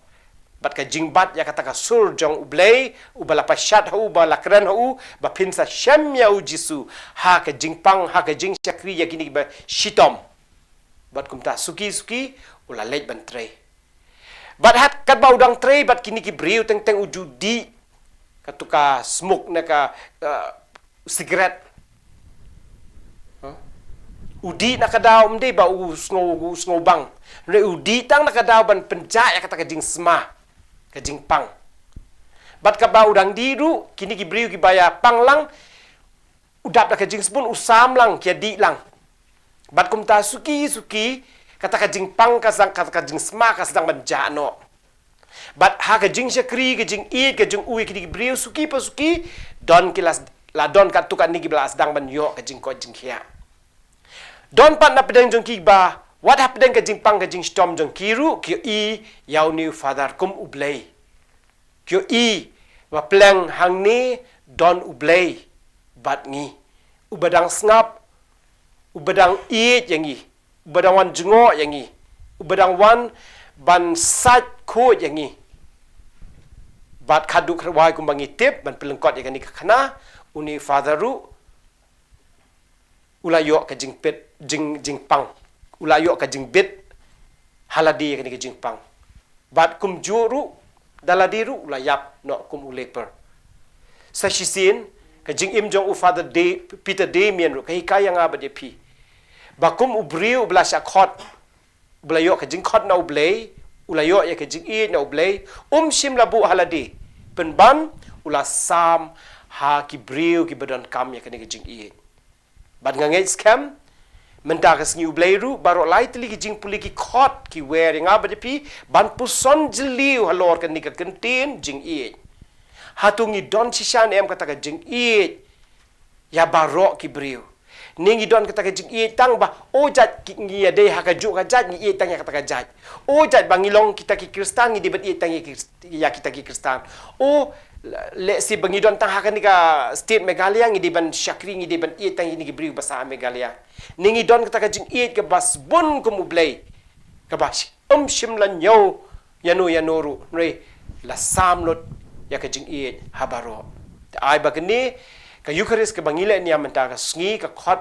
bad ka jingbat ïa kata ka sur jong U Blei uba la pashat ha u, uba la kren ha u ba phin sa shem ïa u Jisu ha ka jingpang, ha ka jingshakri ïa kine kiba shitom. Bad kumta suki suki u la leit ban trei. Bad ha katba u dang trei bad kine ki briew teng teng u ju dih katu ka smoke ne ka, eh, cigarette. Huh? U dih na ka daw, ym dei ba u sngew, u sngew bang. Hynrei u dih tang na ka daw ban pynjah ïa kata ka jingsma, ka jingpang. Bad katba u dang dih ruh, kine ki briew kiba ïa pang lang, u dap da ka jingsbun, u sam lang, ki ïa dih lang. Bad kumta suki suki kata ka jingpang ka sdang, kata ka jingsma ka sdang ban jah noh. Bad ha ka jingshakri, ka jingïeit ka jong u ïa kine ki briew suki pa suki, don ki la, la don katto katne kiba la sdang ban ïoh ka jingkoit jingkhiah. Don pat na pdeng jong ki ba wat hapdeng ka jingpang ka jingshitom jong ki ruh ki ïohi ïa une u Father kum U Blei. Ki ïohi ba pleng hangne don U Blei bad ngi, uba dang sngap, uba dang ïeit ïa ngi, uba dang wan jngoh ïa ngi, uba dang wan ban sait khuid ïa ngi. Bad khadduh khatwai kumba ngi tip, ban pynlyngkot ïa kane ka khana, une u Father ruh u la ïoh ka jingpit, jing, jingpang. U la ïoh ka jingbit ha lade ïa kane ka jingpang. Bad kumjuh ruh, da lade ruh u la ïap noh kum u leper. Sa shisien, ka jingim jong u Father Day, Peter Damian ruh ka hikai ïa nga bad ïa phi ba kum u briew uba la shah khot, uba la ïoh ka jingkhot na U Blei, u la ïoh ïa ka jingïeit na U Blei, um shym la buh ha lade, pynban u la sam ha ki briew kiba donkam ïa kane ka jingïeit. Bad nga ngeit skhem, mynta ka sngi U Blei ruh, baroh lai tylli ki jingpule ki khot, ki wer ïa nga bad ïa phi ban puson jylliew halor kane ka kyntien jingïeit. Hato ngi don shisha ne em kata ka jingïeit ïa baroh ki briew? Ne ngi don kata ka jingïeit tang ba, o jait ki, ngi ïadei ha kajuh ka jait, ngi ïeit tang ïa kata ka jait. O jait ba ngi long kita ki Khristan, ngi dei ban ïeit tang ïa ki, ïa kita ki Khristan. O, lehse ba ngi don tang ha kane ka state Meghalaya, ngi dei ban shakri, ngi dei ban ïeit tang ïa kine ki briew ba sah ha Meghalaya. Ne ngi don kata ka jingïeit kaba sbun kum U Blei, kaba sh-, um shym la ñiew ïano ïano ruh, hynrei la sam lut ïa ka jingïeit ha baroh. Te ai ba kane ka Eucharist kaba ngi leh niam mynta ka sngi, ka khot,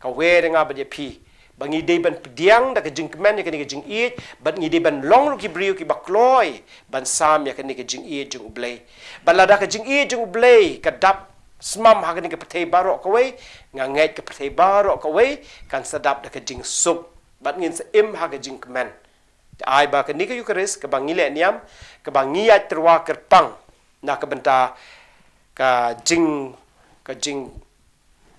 ka wer ïa nga bad ïa phi ba ngi dei ban pdiang da ka jingkmen ïa kane ka jingïeit, bad ngi dei ban long ruh ki briew kiba kloi ban sam ïa kane ka jingïeit jong U Blei. Bad lada ka jingïeit jong U Blei ka dap smam ha kane ka pyrthei baroh kawei, nga ngeit ka pyrthei baroh kawei kan sa dap da ka jingsuk, bad ngin sa im ha ka jingkmen. Te ai ba kane ka Eucharist kaba ngi leh niam, kaba ngi ïaid tyrwa kyrpang na ka bynta ka jing, ka jing,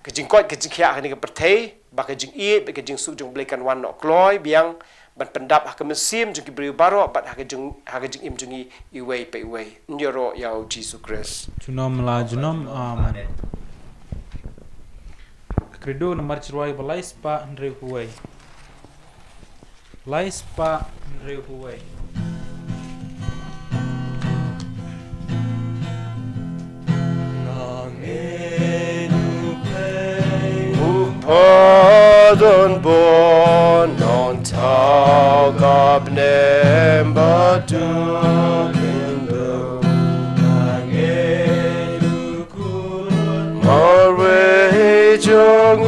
ka jingkoit ka jingkhiah kane ka pyrthei, ba ka jingïeit bad ka jingsuk jong U Blei kan wan noh kloi biang, ban pyndap ha ka mynsiem jong ki briew baroh bad ha ka jing, ha ka jingim jong ngi iwei pa iwei. Ïaroh ïa U Jisu Khrist. Junom la junom. Amen. Credo namar Trai ba lai spah hynriew phew wei. Lai spah hynriew phew wei. U Kpa don bun, Nongthaw ka bneng bad u khyndong. Marwei jong u,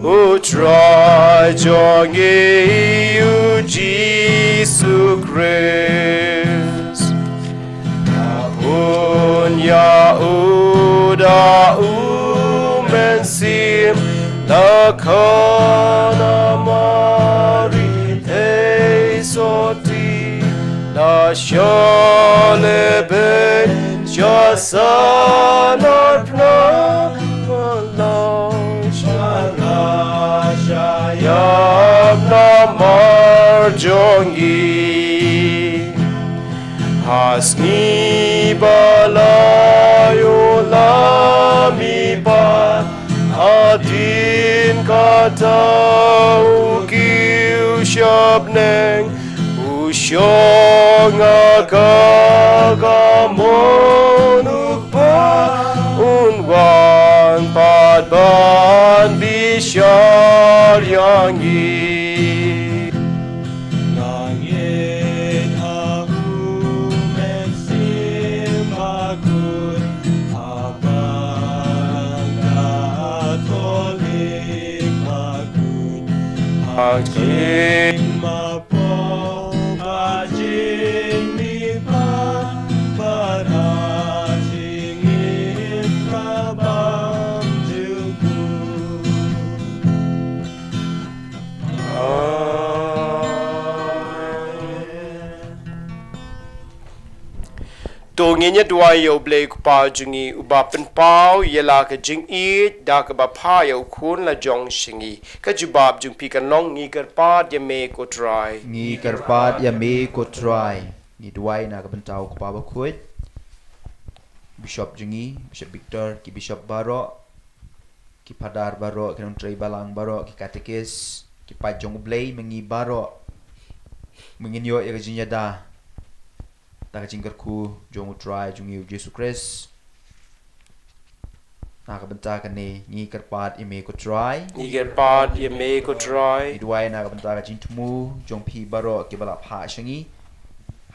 U Trai jong ngi U Jisu Khrist. Ka pun ïa u da U Mynsiem, la kha na Mari thei sotti, la shah lehbeiñ, shah san arpneh, la shah, la shah ïap namar jong ngi. Ha sngi ba la ïoh lam i Kpa, hadien kata u kiew sha bneng, u shong ha ka kamon U Kpa, un wan pat ban bishar ïa ngi. Nga ngeit ha U Mynsiem Bakhuid, ha Balang Katholik bakhuid, ha Jingmapop, ha Jingmihpat, bad ha Jingim ka bymjukut. To ngin ïa duwai ïa U Blei U Kpa jong ngi, uba pynpaw ïa la ka jingïeit da kaba phah ïa U Khun la jong sha ngi. Ka jubab jong phi kan long: Ngi kyrpad ïa me ko Trai. Ngi kyrpad ïa me ko Trai. Ngi duwai na ka bynta U Kpa Bakhuid, Bishop jong ngi, Bishop Victor, ki Bishop baroh, ki Phadar baroh, ki nongtrei balang baroh, ki katekis, ki paid jong U Blei, ma ngi baroh, ma ngin ïoh ïa ka jingïada da ka jingkyrkhu jong U Trai jong ngi U Jisu Khrist. Na ka bynta kane ngi kyrpad ïa me ko Trai. Ngi kyrpad ïa me ko Trai. Ngi duwai na ka bynta ka jingthmu jong phi baroh kiba la phah sha ngi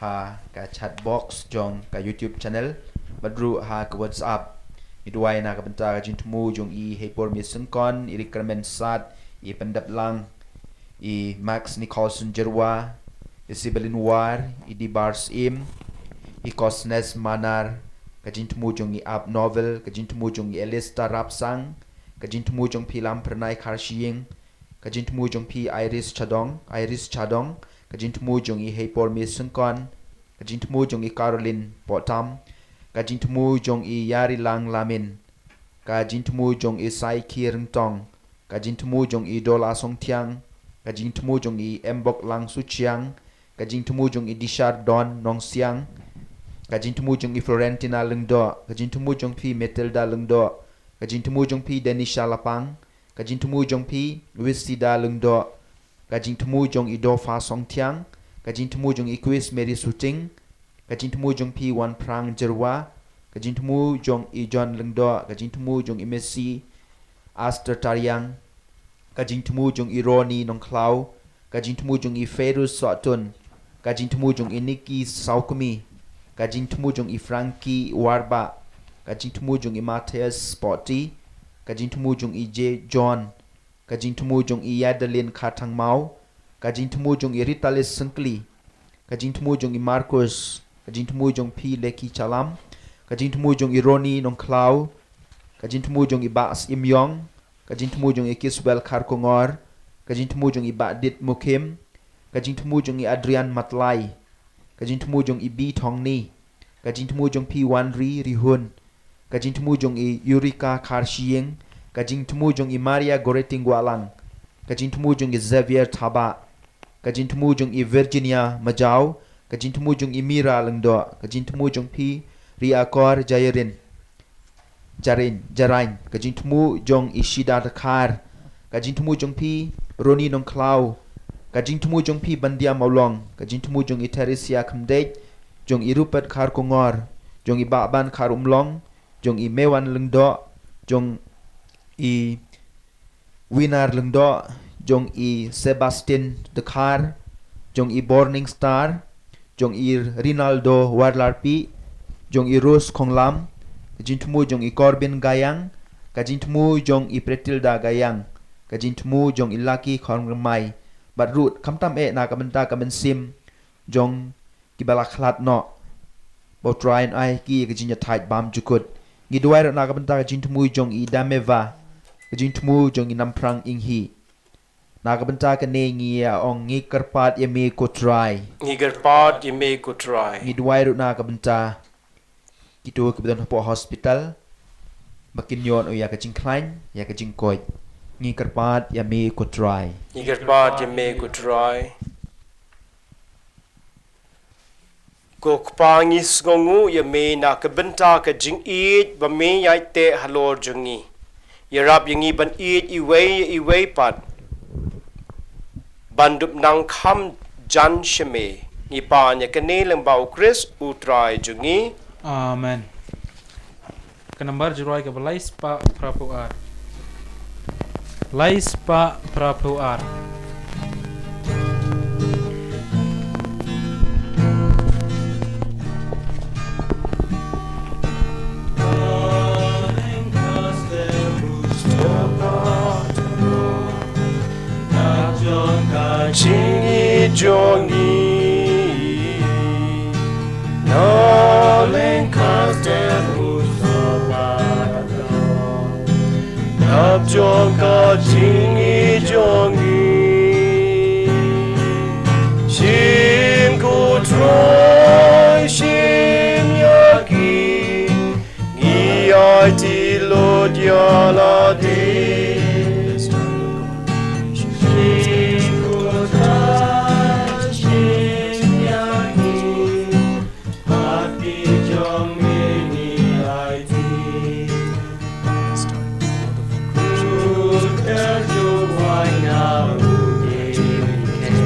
ha ka chat box jong ka YouTube channel bad ruh ha ka WhatsApp. Ngi duwai na ka bynta ka jingthmu jong i Heipor Mia Syngkon, i Rikramen Sat, i Pyndaplang, i Max Nicholson Jyrwa, i Sibalin War, i Dibar Syiem, i Kosnes Manar, ka jingthmu jong i Ab Novel, ka jingthmu jong i Elista Rapsang, ka jingthmu jong phi Lam Pyrnai Kharshiing, ka jingthmu jong phi Iris Chadong, Iris Chadong, ka jingthmu jong i Heipor Misengkon, ka jingthmu jong i Caroline Potam, ka jingthmu jong i Yarilang Lamin, ka jingthmu jong i Saiki Ryngtong, ka jingthmu jong i Dola Songthiang, ka jingthmu jong i Embok Lang Suchiang, ka jingthmu jong i Dishar Don Nongsiang, ka jingthmu jong i Florentina Lyngdoh, ka jingthmu jong phi Matilda Lyngdoh, ka jingthmu jong phi Denisha Lapang, ka jingthmu jong phi Wisida Lyngdoh, ka jingthmu jong i Dofa Songthiang, ka jingthmu jong i Quis Mary Suting, ka jingthmu jong phi Wanphrang Jyrwa, ka jingthmu jong i John Lyngdoh, ka jingthmu jong i Messi Aster Tariang, ka jingthmu jong i Ronnie Nongkhlaw, ka jingthmu jong i Ferus Sohtun, ka jingthmu jong i Nikki Saukmi, ka jingthmu jong i Frankie Warbah, ka jingthmu jong i Matthias Poti, ka jingthmu jong i J John, ka jingthmu jong i Yadalin Kharthangmaw, ka jingthmu jong i Ritalis Syngkli, ka jingthmu jong i Marcus, ka jingthmu jong phi Leki Chalam, ka jingthmu jong i Ronnie Nongkhlaw, ka jingthmu jong i Bah Syiem Yong, ka jingthmu jong i Kiswell Kharkongor, ka jingthmu jong i Bah Dit Mukhim, ka jingthmu jong i Adrian Matlai, ka jingthmu jong i Bi Thongni, ka jingthmu jong phi Wanri Rihun, ka jingthmu jong i Yurika Kharshiing, ka jingthmu jong i Maria Goreting Walang, ka jingthmu jong i Xavier Thabah, ka jingthmu jong i Virginia Majaw, ka jingthmu jong i Mira Lyngdoh, ka jingthmu jong phi Riakor Jairin, Jarin, Jarain, ka jingthmu jong i Shida Dkhar, ka jingthmu jong phi Ronnie Nongkhlaw, ka jingthmu jong phi Bandia Mawlong, ka jingthmu jong i Theresia Khymdeit, jong i Rupert Kharkongor, jong i Bahban Kharumlong, jong i Mewan Lyngdoh, jong i Winar Lyngdoh, jong i Sebastian Dkhar, jong i Burning Star, jong i Rinaldo Warlarpi, jong i Rose Khonglam, ka jingthmu jong i Corbin Gayang, ka jingthmu jong i Pretilda Gayang, ka jingthmu jong i Lucky Khongrmai, bad ruh khamtam eh na ka bynta ka mynsiem jong kiba la khlad noh. Ba U Trai un ai ki ka jingïathait bymjukut. Ngi duwai ruh na ka bynta ka jingthmu jong i Dameva, ka jingthmu jong i Namphrang Inghi. Na ka bynta kane ngi ïa ong ngi kyrpad ïa me ko Trai. Ngi kyrpad ïa me ko Trai. Ngi duwai ruh na ka bynta kito kiba don hapoh hospital, ba kin ïoh ïa ka jingkhlaiñ, ïa ka jingkoit. Ngi kyrpad ïa me ko Trai. Ngi kyrpad ïa me ko Trai. Ko Kpa, ngi sngewnguh ïa me na ka bynta ka jingïeit ba me ïaid teh halor jong ngi. Ïarap ïa ngi ban ïeit iwei ïa iwei pat, ban dup nang kham jan sha me. Ngi pan ïa kane lyngba U Khrist U Trai jong ngi. Amen. Ka nambar jingrwai kaba lai spah phra phew ar. Lai spah phra phew ar. Ka jingïeit jong ngi. Na lyngkha step u Sabbath. Dap jong ka jingïeit jong ngi. Shim ko Trai, shim ïa ki. Ngi aiti lut ïa lade. Shim ko Trai, shim ïa ki. Bad ki jong me ngi aiti. Uta ju wan na u dei ke.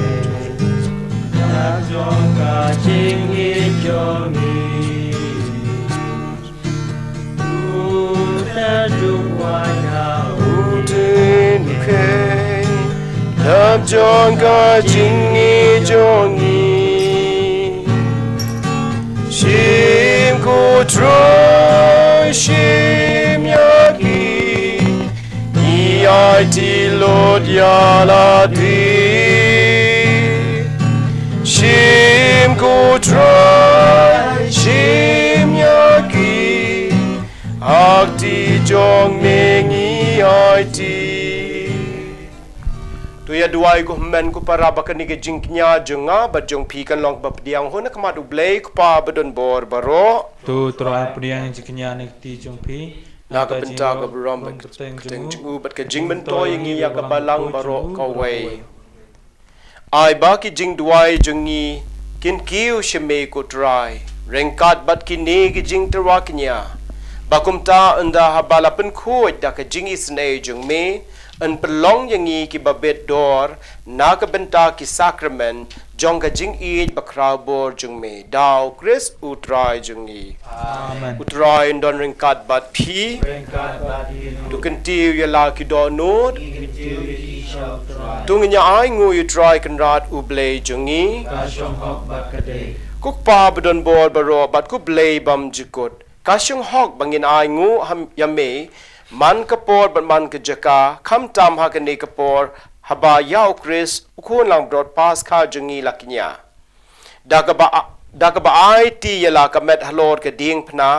Dap jong ka jingïeit jong ngi. Dap jong ka jingïeit jong ngi. Shim ko Trai, shim ïa ki. Ngi aiti lut ïa lade. Shim ko Trai, shim ïa ki, ha kti jong me ngi aiti. To ïa duwai ko hynmen ko para ba kane ka jingkñia jong nga bad jong phi kan long ba pdiang ha khmat U Blei U Kpa badonbor baroh. To Trai pdiang jingkñia na ka kti jong phi. Na ka bynta ka burom bad ka kyrteng jong u bad ka jingmyntoi ïa ngi ïa ka balang baroh kawei. Ai ba ki jingduwai jong ngi kin kiew sha me ko Trai ryngkat bad kine ki jingtyrwa kñia, ba kumta ynda haba la pynkhuid da ka jingisynei jong me, yn pynlong ïa ngi kiba bit dor na ka bynta ki sakramen jong ka jingïeit bakhraw bor jong me, da U Khrist U Trai jong ngi. Amen. U Trai un don ryngkat bad phi. Ryngkat bad phi ruh. To kyntiew ïa la ki dohnud. Ngi kyntiew ïa ki sha U Trai. To ngin ïa ainguh ïa U Trai Kynrad U Blei jong ngi. Ka shong hok bad ka dei. Ko Kpa badonbor baroh bad ko Blei bymjukut, ka shong hok ba ngin ainguh ha ïa me man ka por bad man ka jaka, khamtam ha kane ka por haba ïa U Khrist U Khun langbrot Paskha jong ngi la kñia. Da kaba, da kaba aiti ïa la ka met halor ka diengphna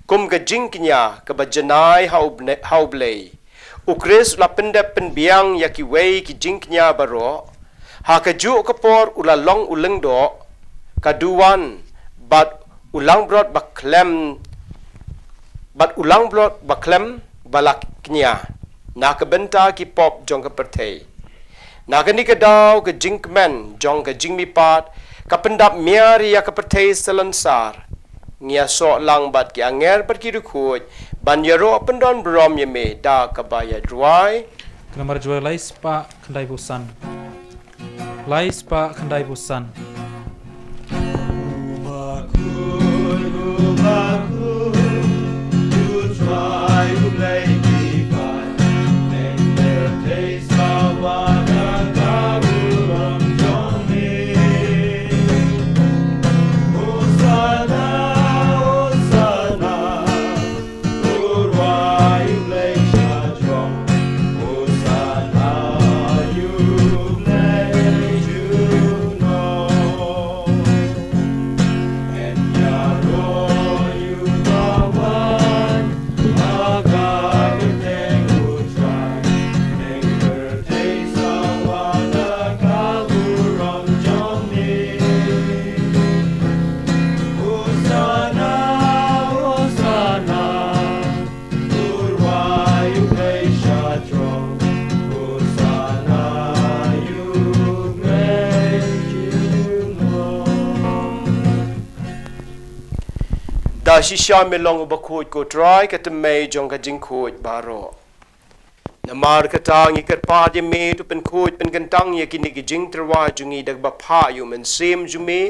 kum ka jingkñia kaba janai ha U Bne-, ha U Blei, U Khrist u la pyndep pynbiang ïa kiwei ki jingkñia baroh. Ha kajuh ka por u la long u lyngdoh, ka duwan bad u langbrot bakhlem, bad u langbrot bakhlem ba la kñia na ka bynta ki pop jong ka pyrthei. Na kane ka daw ka jingkmen jong ka jingmihpat ka pyndap miar ïa ka pyrthei salonsar. Ngi ïasoh lang bad ki angel bad ki riewkhuid ban ïaroh pyndonburom ïa me da kaba ïaduwai. Ka namar Joel lai spah khyndai phew san. Lai spah khyndai phew san. Da shisha me long uba khuid ko Trai, ka tymmen jong ka jingkhuid baroh. Namar kata ngi kyrpad ïa me, to pynkhuid pynkyntang ïa kine ki jingtyrwa jong ngi da kaba phah ïa u Mynsiem jong me,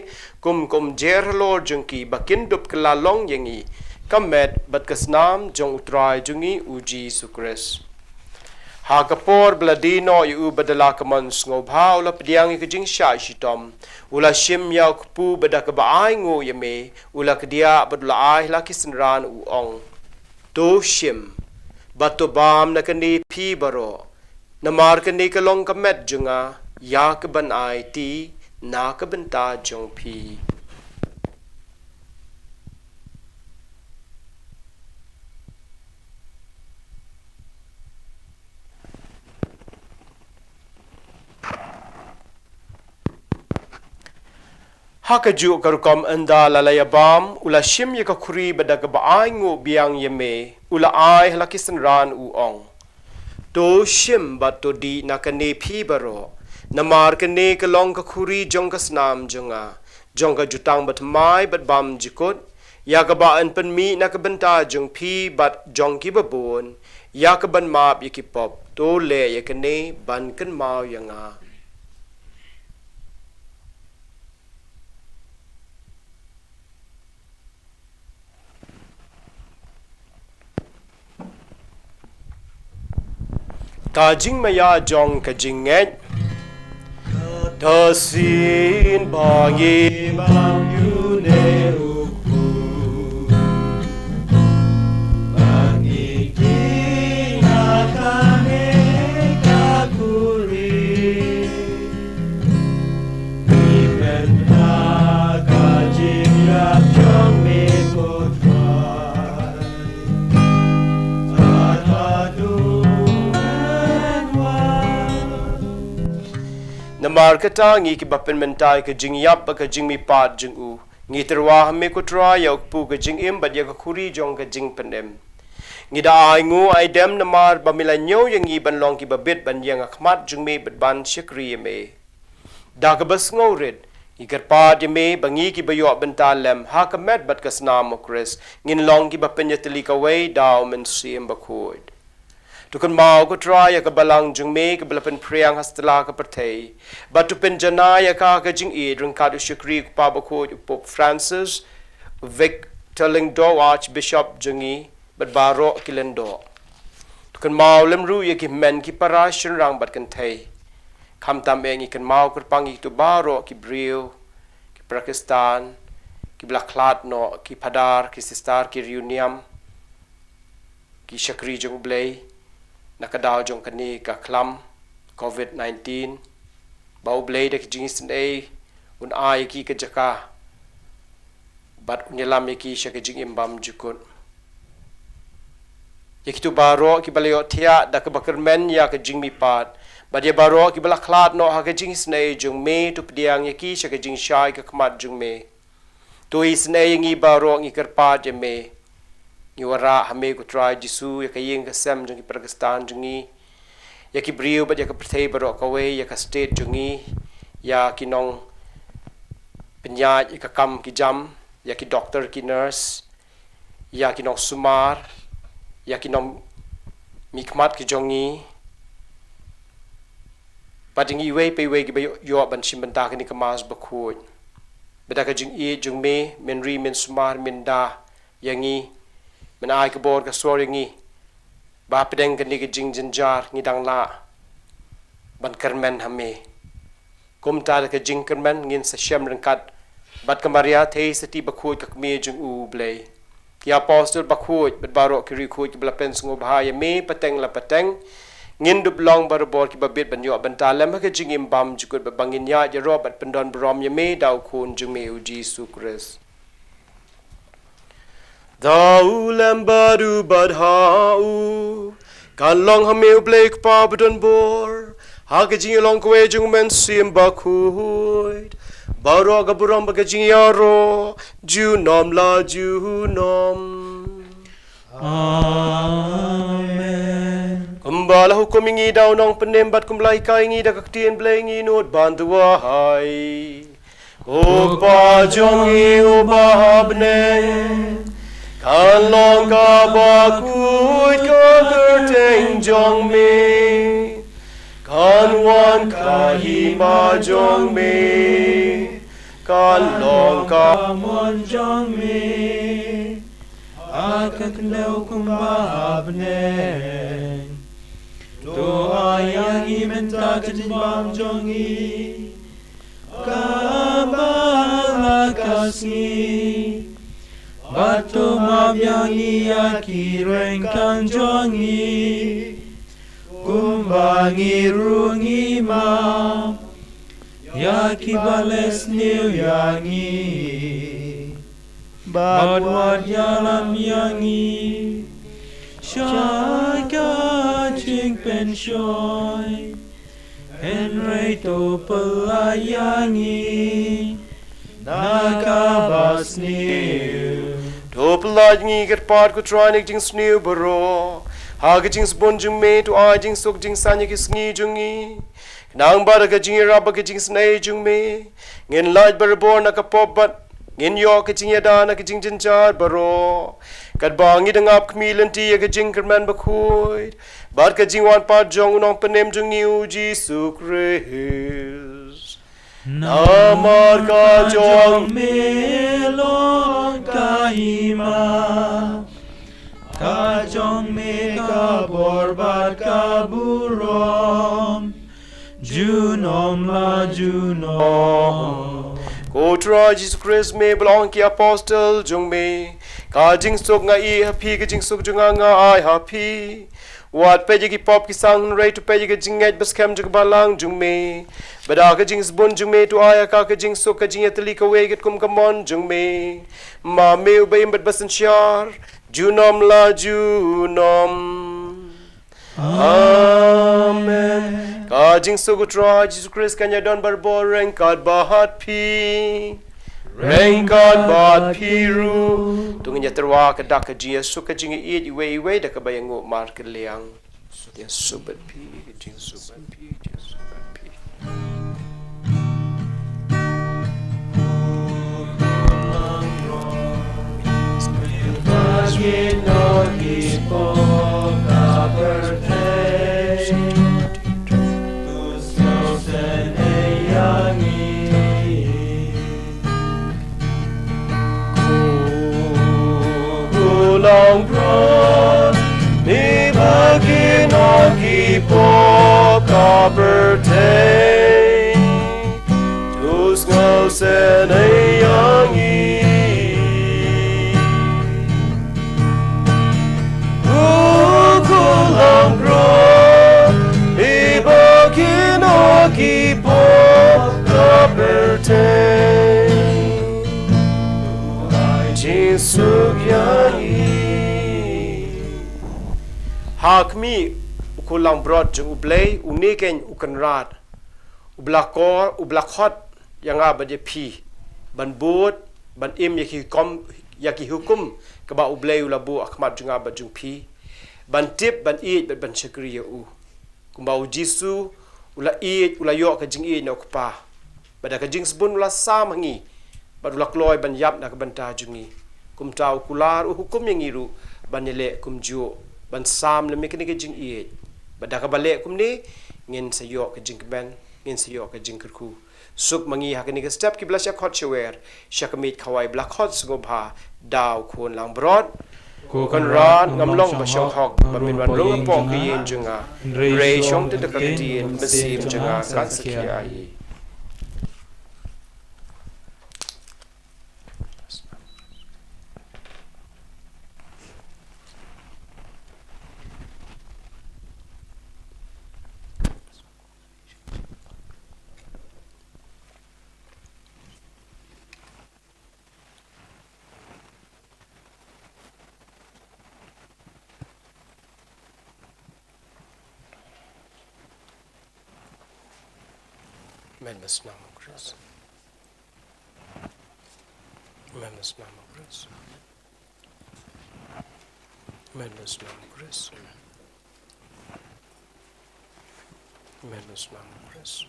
kum ka umjer halor jong ki, ba kin dup kylla long ïa ngi ka met bad ka snam jong U Trai jong ngi U Jisu Khrist. Ha ka por ba la die noh ïa u bad da la ka mon sngewbha u la pdiang ïa ka jingshah shitom, u la shim ïa u kpu bad da kaba ainguh ïa me u la kdiah bad u la ai ha la ki synran, u ong: To shim bad to bam na kane phi baroh, namar kane ka long ka met jong nga, ïa kaban aiti na ka bynta jong phi. Ha kajuh ka rukom ynda la la ïa bam, u la shim ïa ka khuri bad da kaba ainguh biang ïa me u la ai ha la ki synran, u ong: To shim bad to dih na kane phi baroh, namar kane ka long ka khuri jong ka snam jong nga, jong ka jutang bathymmai bad bymjukut, ïa kaba yn pynmih na ka bynta jong phi bad jong kiba bun, ïa kaban map ïa ki pop. To leh ïa kane ban kynmaw ïa nga. Ka jingmaïa jong ka jingngeit. Ka sien ba ngi bam ïa une u kpu, ba ngi dih na kane ka khuri. Ngi pynpaw Namar kata ngi kiba pynmynta ïa ka jingïap bad ka jingmihpat jong u, ngi tyrwa ha me ko Trai ïa u kpu ka jingim bad ïa ka khuri jong ka jingpynim. Ngi da ainguh aidem namar ba me la ñiew ïa ngi ban long kiba bit ban ïeng ha khmat jong me bad ban shakri ïa me. Da kaba sngewrit ngi kyrpad ïa me ba ngi kiba ïoh bynta lem ha ka met bad ka snam u Khrist, ngin long kiba pynïatylli kawei da u Mynsiem Bakhuid. To kynmaw ko Trai ïa ka balang jong me kaba la pynphriang ha sla ka pyrthei, bad to pynjanai ïa ka ha ka jingïeit ryngkat u shakri u Kpa Bakhuid u Pope Francis, u Victor Lyngdoh u Archbishop jong ngi, bad baroh ki lyngdoh. To kynmaw lem ruh ïa ki hynmen ki para shynrang bad kynthei. Khamtam eh ngi kynmaw kyrpang ïa kito baroh ki briew, ki para Khristan, kiba la khlad noh, ki phadar, ki sister, ki riewniam, ki shakri jong u Blei, na ka daw jong kane ka khlam covid nineteen, ba u Blei da ka jingisynei un ai ïa ki ka jaka bad un ïalam ïa ki sha ka jingim bymjukut. Ïa kito baroh kiba la ïohthiah da kaba kyrmen ïa ka jingmihpat, bad ïa baroh kiba la khlad noh ha ka jingisynei jong me, to pdiang ïa ki sha ka jingshai ka khmat jong me. To isynei ïa ngi baroh, ngi kyrpad ïa me. Ngi wanrah ha me ko Trai Jisu ïa ka ïing ka sem jong ki para Khristan jong ngi, ïa ki briew bad ïa ka pyrthei baroh kawei, ïa ka state jong ngi, ïa ki nongpynïaid ïa ka kam ki jam, ïa ki doktor ki nurse, ïa ki nongsumar, ïa ki nongmihkhmat ki jong ngi, bad ïa ngi iwei pa iwei kiba ïoh, ïoh ban shim bynta kane ka Mass bakhuid. Bad da ka jingïeit jong me, men ri, men sumar, men da ïa ngi, men ai ka bor ka sor ïa ngi, ba hapdeng kane ka jingjynjar ngi dang lah ban kyrmen ha me. Kumta da ka jingkyrmen ngin sa shem ryngkat bad ka Maria Theisotti bakhuid, ka kmie jong u Blei, ki apostol bakhuid bad baroh ki riewkhuid kiba la pynsngewbha ïa me pateng la pateng. Ngin dup long barabor kiba bit ban ïoh bynta lem ha ka jingim bymjukut, bad ba ngin ïaid ïaroh bad pyndonburom ïa me da u Khun jong me u Jisu Khrist. Da u lem bad u bad ha u, kan long ha me u Blei Kpa badonbor, ha ka jingïalong kawei jong u Mynsiem Bakhuid, baroh ka burom bad ka jingïaroh junom la junom. Amen. Kumba la hukum ïa ngi da u Nongpynim bad kumba la hikai ïa ngi da ka Ktien Blei, ngin nud ban duwai. Ko Kpa jong ngi uba ha bneng, kan long kaba khuid ka kyrteng jong me. Kan wan ka hima jong me. Kan long ka mon jong me, ha ka khyndew kumba ha bneng. To ai ïa ngi mynta ka jingbam jong ngi, kaba ha la ka sngi. Bad to map ïa ngi ïa ki ryngkang jong ngi, kumba ngi ruh ngi map ïa kiba leh sniew ïa ngi. Bad wat ïalam ïa ngi sha ka jingpynshoi, hynrei to pyllait ïa ngi na kaba sniew. To pyllait ngi, kyrpad ko Trai, na ka jingsniew baroh, ha ka jingsbun jong me, to ai jingsuk jingsaiñ ïa ki sngi jong ngi, khnang ba da ka jingïarap bad ka jingisynei jong me, ngin lait barabor na ka pop bad ngin ïoh ka jingïada na ka jingjynjar baroh, katba ngi dang ap khmih lynti ïa ka jingkyrmen bakhuid bad ka jingwan pat jong u Nongpynim jong ngi u Jisu Khrist. Namar ka jong me long ka hima, ka jong me ka bor bad ka burom, junom la junom. Ko Trai Jisu Khrist, me ba la ong ki apostol jong me, ka jingsuk nga ïeh ha phi, ka jingsuk jong nga nga ai ha phi. Wat peit ïa ki pop ki sang, hynrei to peit ïa ka jingngeit bad skhem jong ka balang jong me. Bad da ka jingsbun jong me to ai ha ka ka jingsuk, ka jingïatylli kawei katkum ka mon jong me. Ma me uba im bad ba synshar junom la junom. Amen. Ka Jingsuk u Trai Jisu Khrist kan ïadon barabor ryngkat bad phi. Ryngkat bad phi ruh. To ngin ïa tyrwa ka dak ka jingïasuk ka jingïeit iwei iwei da kaba ïanguh markylliang. Ïasuk bad phi, jingsuk bad phi, jingsuk bad phi. Ko Khun Langbrot, me ba kynnoh ki pop ka pyrthei. To sngewsih ïa ngi. Ko Khun Langbrot, me ba kynnoh ki pop ka pyrthei. Jingsuk ïa ngi. Ha khmih, u Khun Langbrot jong U Blei, une keiñ u Kynrad, u ba la kor, u ba la khot ïa nga bad ïa phi ban bud, ban im ïa ki hukum, ïa ki hukum kaba U Blei u la buh ha khmat jong nga bad jong phi, ban tip, ban ïeit bad ban shakri ïa u. Kumba u Jisu u la ïeit, u la ïoh ka jingïeit na u Kpa, bad da ka jingsbun u la sam ha ngi, bad u la kloi ban ïap na ka bynta jong ngi. Kumta u kular, u hukum ïa ngi ruh ban ïaleh kumjuh, ban sam lem ïa kane ka jingïeit. Bad da kaba leh kumne, ngin sa ïoh ka jingkmen, ngin sa ïoh ka jingkyrkhu. Suk ma ngi ha kane ka step ki ba la shah khot shawer sha ka miej khawai ba la khot sngewbha da u Khun Langbrot. Ko Kynrad, ngam long ba shong hok ba men wan rung hapoh ka ïing jong nga, hynrei shong te da ka ktien mynsiem jong nga kan sa khia ïa. Amen. Bas nam u Khrist. Amen. Bas nam u Khrist. Amen. Bas nam u Khrist. Amen. Bas nam u Khrist.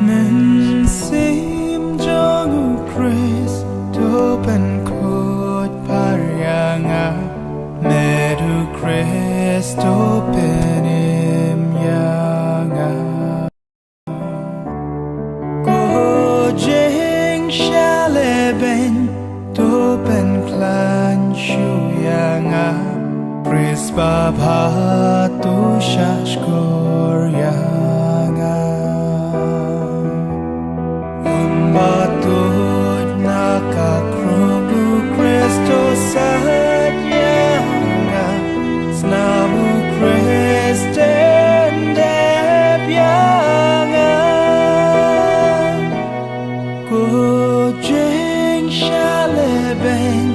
Mynsiem jong u Khrist to pynkhuid par ïa nga, met u Khrist to pynim ïa nga. Ko jingshah lehbeiñ to pynkhlaiñ shuh ïa nga, Khrist babha to shahshkor ïa nga. Kumba tuid na ka krup u Khrist to sait ïa nga, snam u Khrist dep ïa nga. Ko jingshah lehbeiñ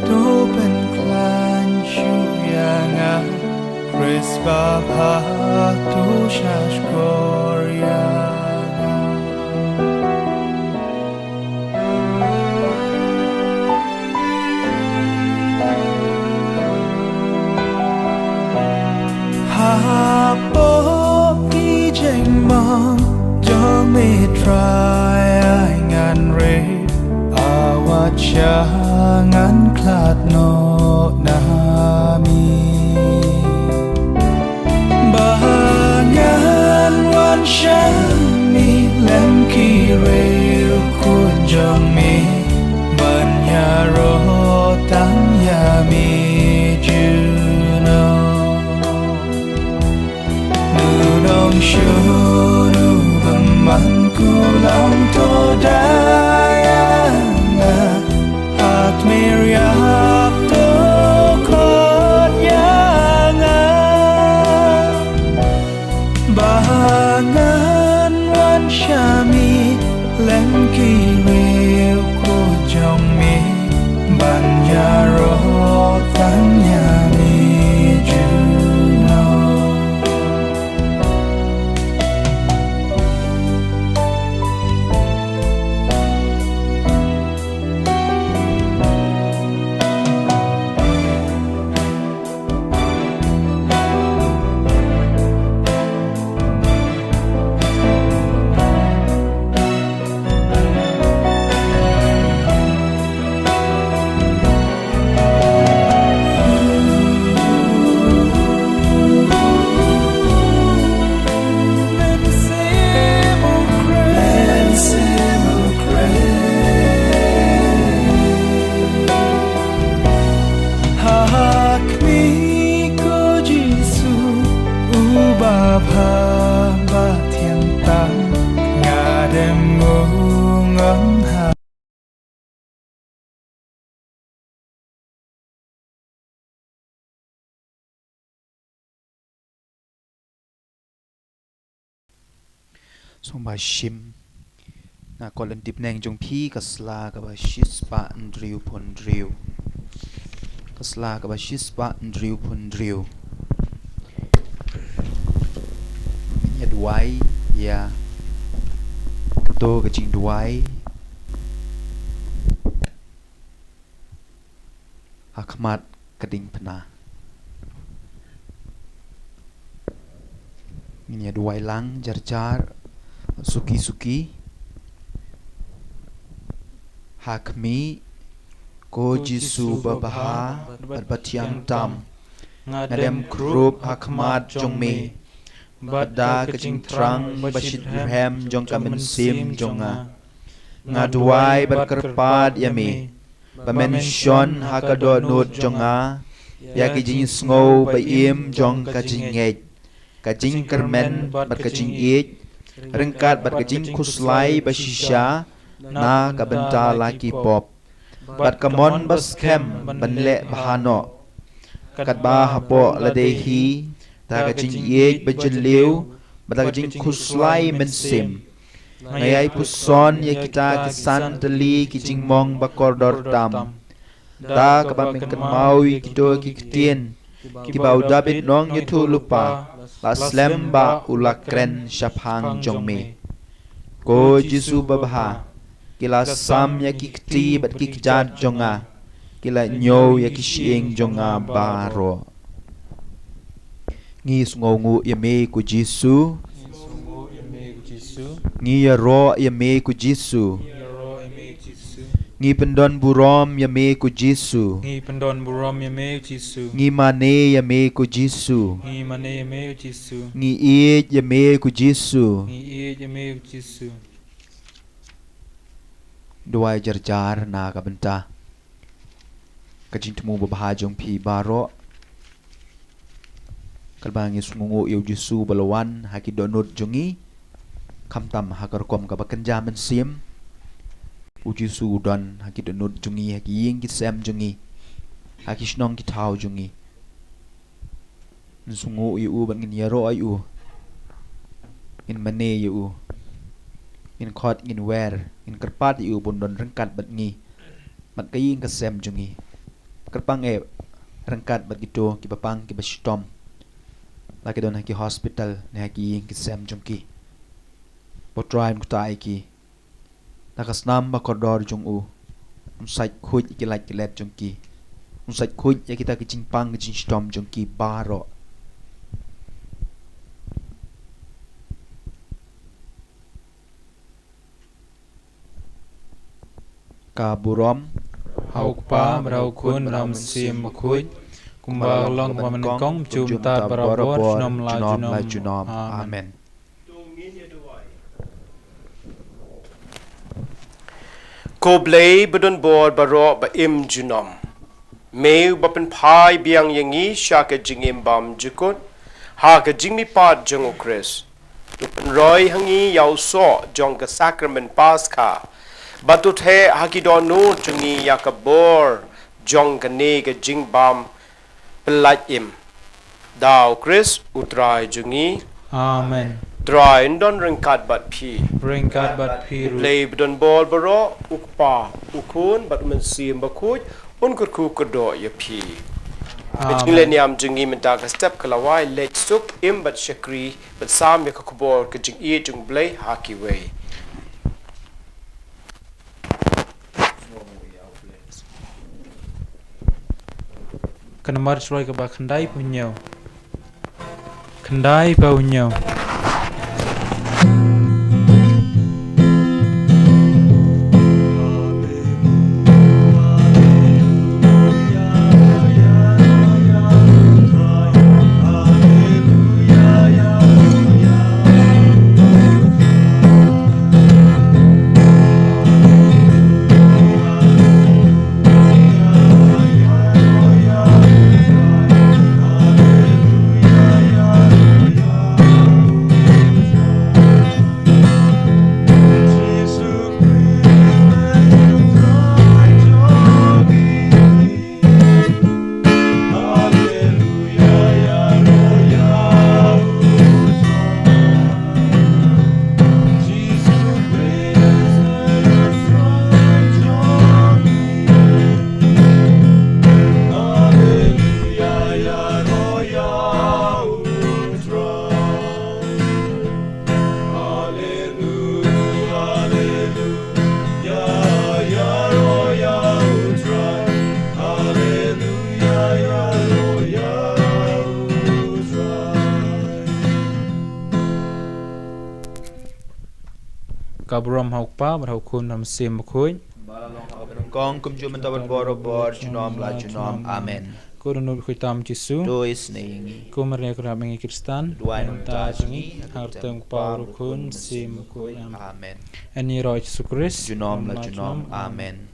to pynkhlaiñ shuh ïa nga, Khrist babha to shahshkor ïa nga. Hapoh ki jingmong jong me Trai, ai ngan ri, awad sha ngan khlad noh na me. Ba ngan wan sha me lem ki riew khun jong me, ban ïaroh tang ïa me junom. Nongshun u bymman kulang to da ïa nga, ha khmih ïap Sngewbha shim na ka lyntip neng jong phi ka sla kaba shispah hynriewphew hynriew. Ka sla kaba shispah hynriewphew hynriew. Ïa duwai ïa kato ka jingduwai ha khmat ka diengphna. Ngin ïa duwai lang jar jar, suki suki. Ha khmih, ko Jisu babha bad bathiang tam, nga dem khrup ha khmat jong me bad da ka jingthrang ba shitrhem jong ka mynsiem jong nga, nga duwai bad kyrpad ïa me ba men shon ha ka dohnud jong nga ïa ki jingsngew ba im jong ka jingngeit, ka jingkyrmen bad ka jingïeit, ryngkat bad ka jingkhuslai ba shisha na ka bynta la ki pop, bad ka mon ba skhem ban leh bha noh, katba hapoh lade hi da ka jingïeit ba jylliew bad da ka jingkhuslai mynsiem. Nga ïai puson ïa kita ki san tylli ki jingmong ba kordor tam, da kaba men kynmaw ïa kito ki ktien kiba u Dabid nongïathuhlypa la slem ba u la kren shaphang jong me. Ko Jisu babha, ki la sam ïa ki kti bad ki kjat jong nga, ki la ñiew ïa ki shyieng jong nga baroh. Ngi sngewnguh ïa me ko Jisu. Ngi ïaroh ïa me ko Jisu. Ngi pyndon burom ïa me ko Jisu. Ngi pyndon burom ïa me ko Jisu. Ngi mane ïa me ko Jisu. Ngi mane ïa me ko Jisu. Ngi ïeit ïa me ko Jisu. Ngi ïeit ïa me ko Jisu. Duwai jar jar na ka bynta ka jingthmu babha jong phi baroh. Katba ngi sngewnguh ïa u Jisu ba la wan ha ki dohnud jong ngi, khamtam ha ka rukom kaba kynja mynsiem. U Jisu u don ha ki dohnud jong ngi, ha ki ïing ki sem jong ngi, ha ki shnong ki thaw jong ngi. Ngin sngewnguh ïa u bad ngin ïaroh ïa u. Ngin mane ïa u. Ngin khot, ngin wer, ngin kyrpad ïa u ban don ryngkat bad ngi, bad ka ïing ka sem jong ngi. Kyrpang eh ryngkat bad kito kiba pang kiba shitom, la ki don ha ki hospital ne ha ki ïing ki sem jong ki. Ko Trai, un ktah ïa ki da ka snam ba kordor jong u. Un sait khuid ïa ki lait ki let jong ki. Un sait khuid ïa kita ki jingpang ki jingshitom jong ki baroh. Ka burom ha u Kpa, bad ha u Khun, bad ha u Mynsiem Bakhuid, kumba ka long kaba nyngkong, kumjuh mynta, barabor, junom la junom. Amen. Ko Blei ba don bor baroh ba im junom, me uba pynphai biang ïa ngi sha ka jingim bymjukut ha ka jingmihpat jong u Khrist, to pynroi ha ngi ïa u soh jong ka sakramen Paskha, bad to theh ha ki dohnud jong ngi ïa ka bor jong kane ka jingbym pyllait im. Da u Khrist u Trai jong ngi. Amen. Trai un don ryngkat bad phi. Ryngkat bad phi ruh. Blei ba don bor baroh, u Kpa, u Khun, bad u Mynsiem Bakhuid, un kyrkhu kyrdoh ïa phi. Amen. Ka jingleh niam jong ngi mynta ka step ka la wai, leit suk, im bad shakri, bad sam ïa ka khubor ka jingïeit jong u Blei ha kiwei. Ka namar shuwai kaba khyndai phew hynñiew. Khyndai phew hynñiew. Ka burom ha u Kpa bad ha u Khun bad ha u Mynsiem Bakhuid. Ba la long ha kaba nyngkong kumjuh mynta bad barabor, junom la junom. Amen. Ko Dohnud Bakhuid tam Jisu. To isynei ïa ngi. Ko Maria ka rap ïa ngi Khristan. Duwai namar ka jong ngi. Ha ka kyrteng u Kpa, u Khun, u Mynsiem Bakhuid. Amen. Amen. Ïaroh Jisu Khrist. Junom la junom. Amen.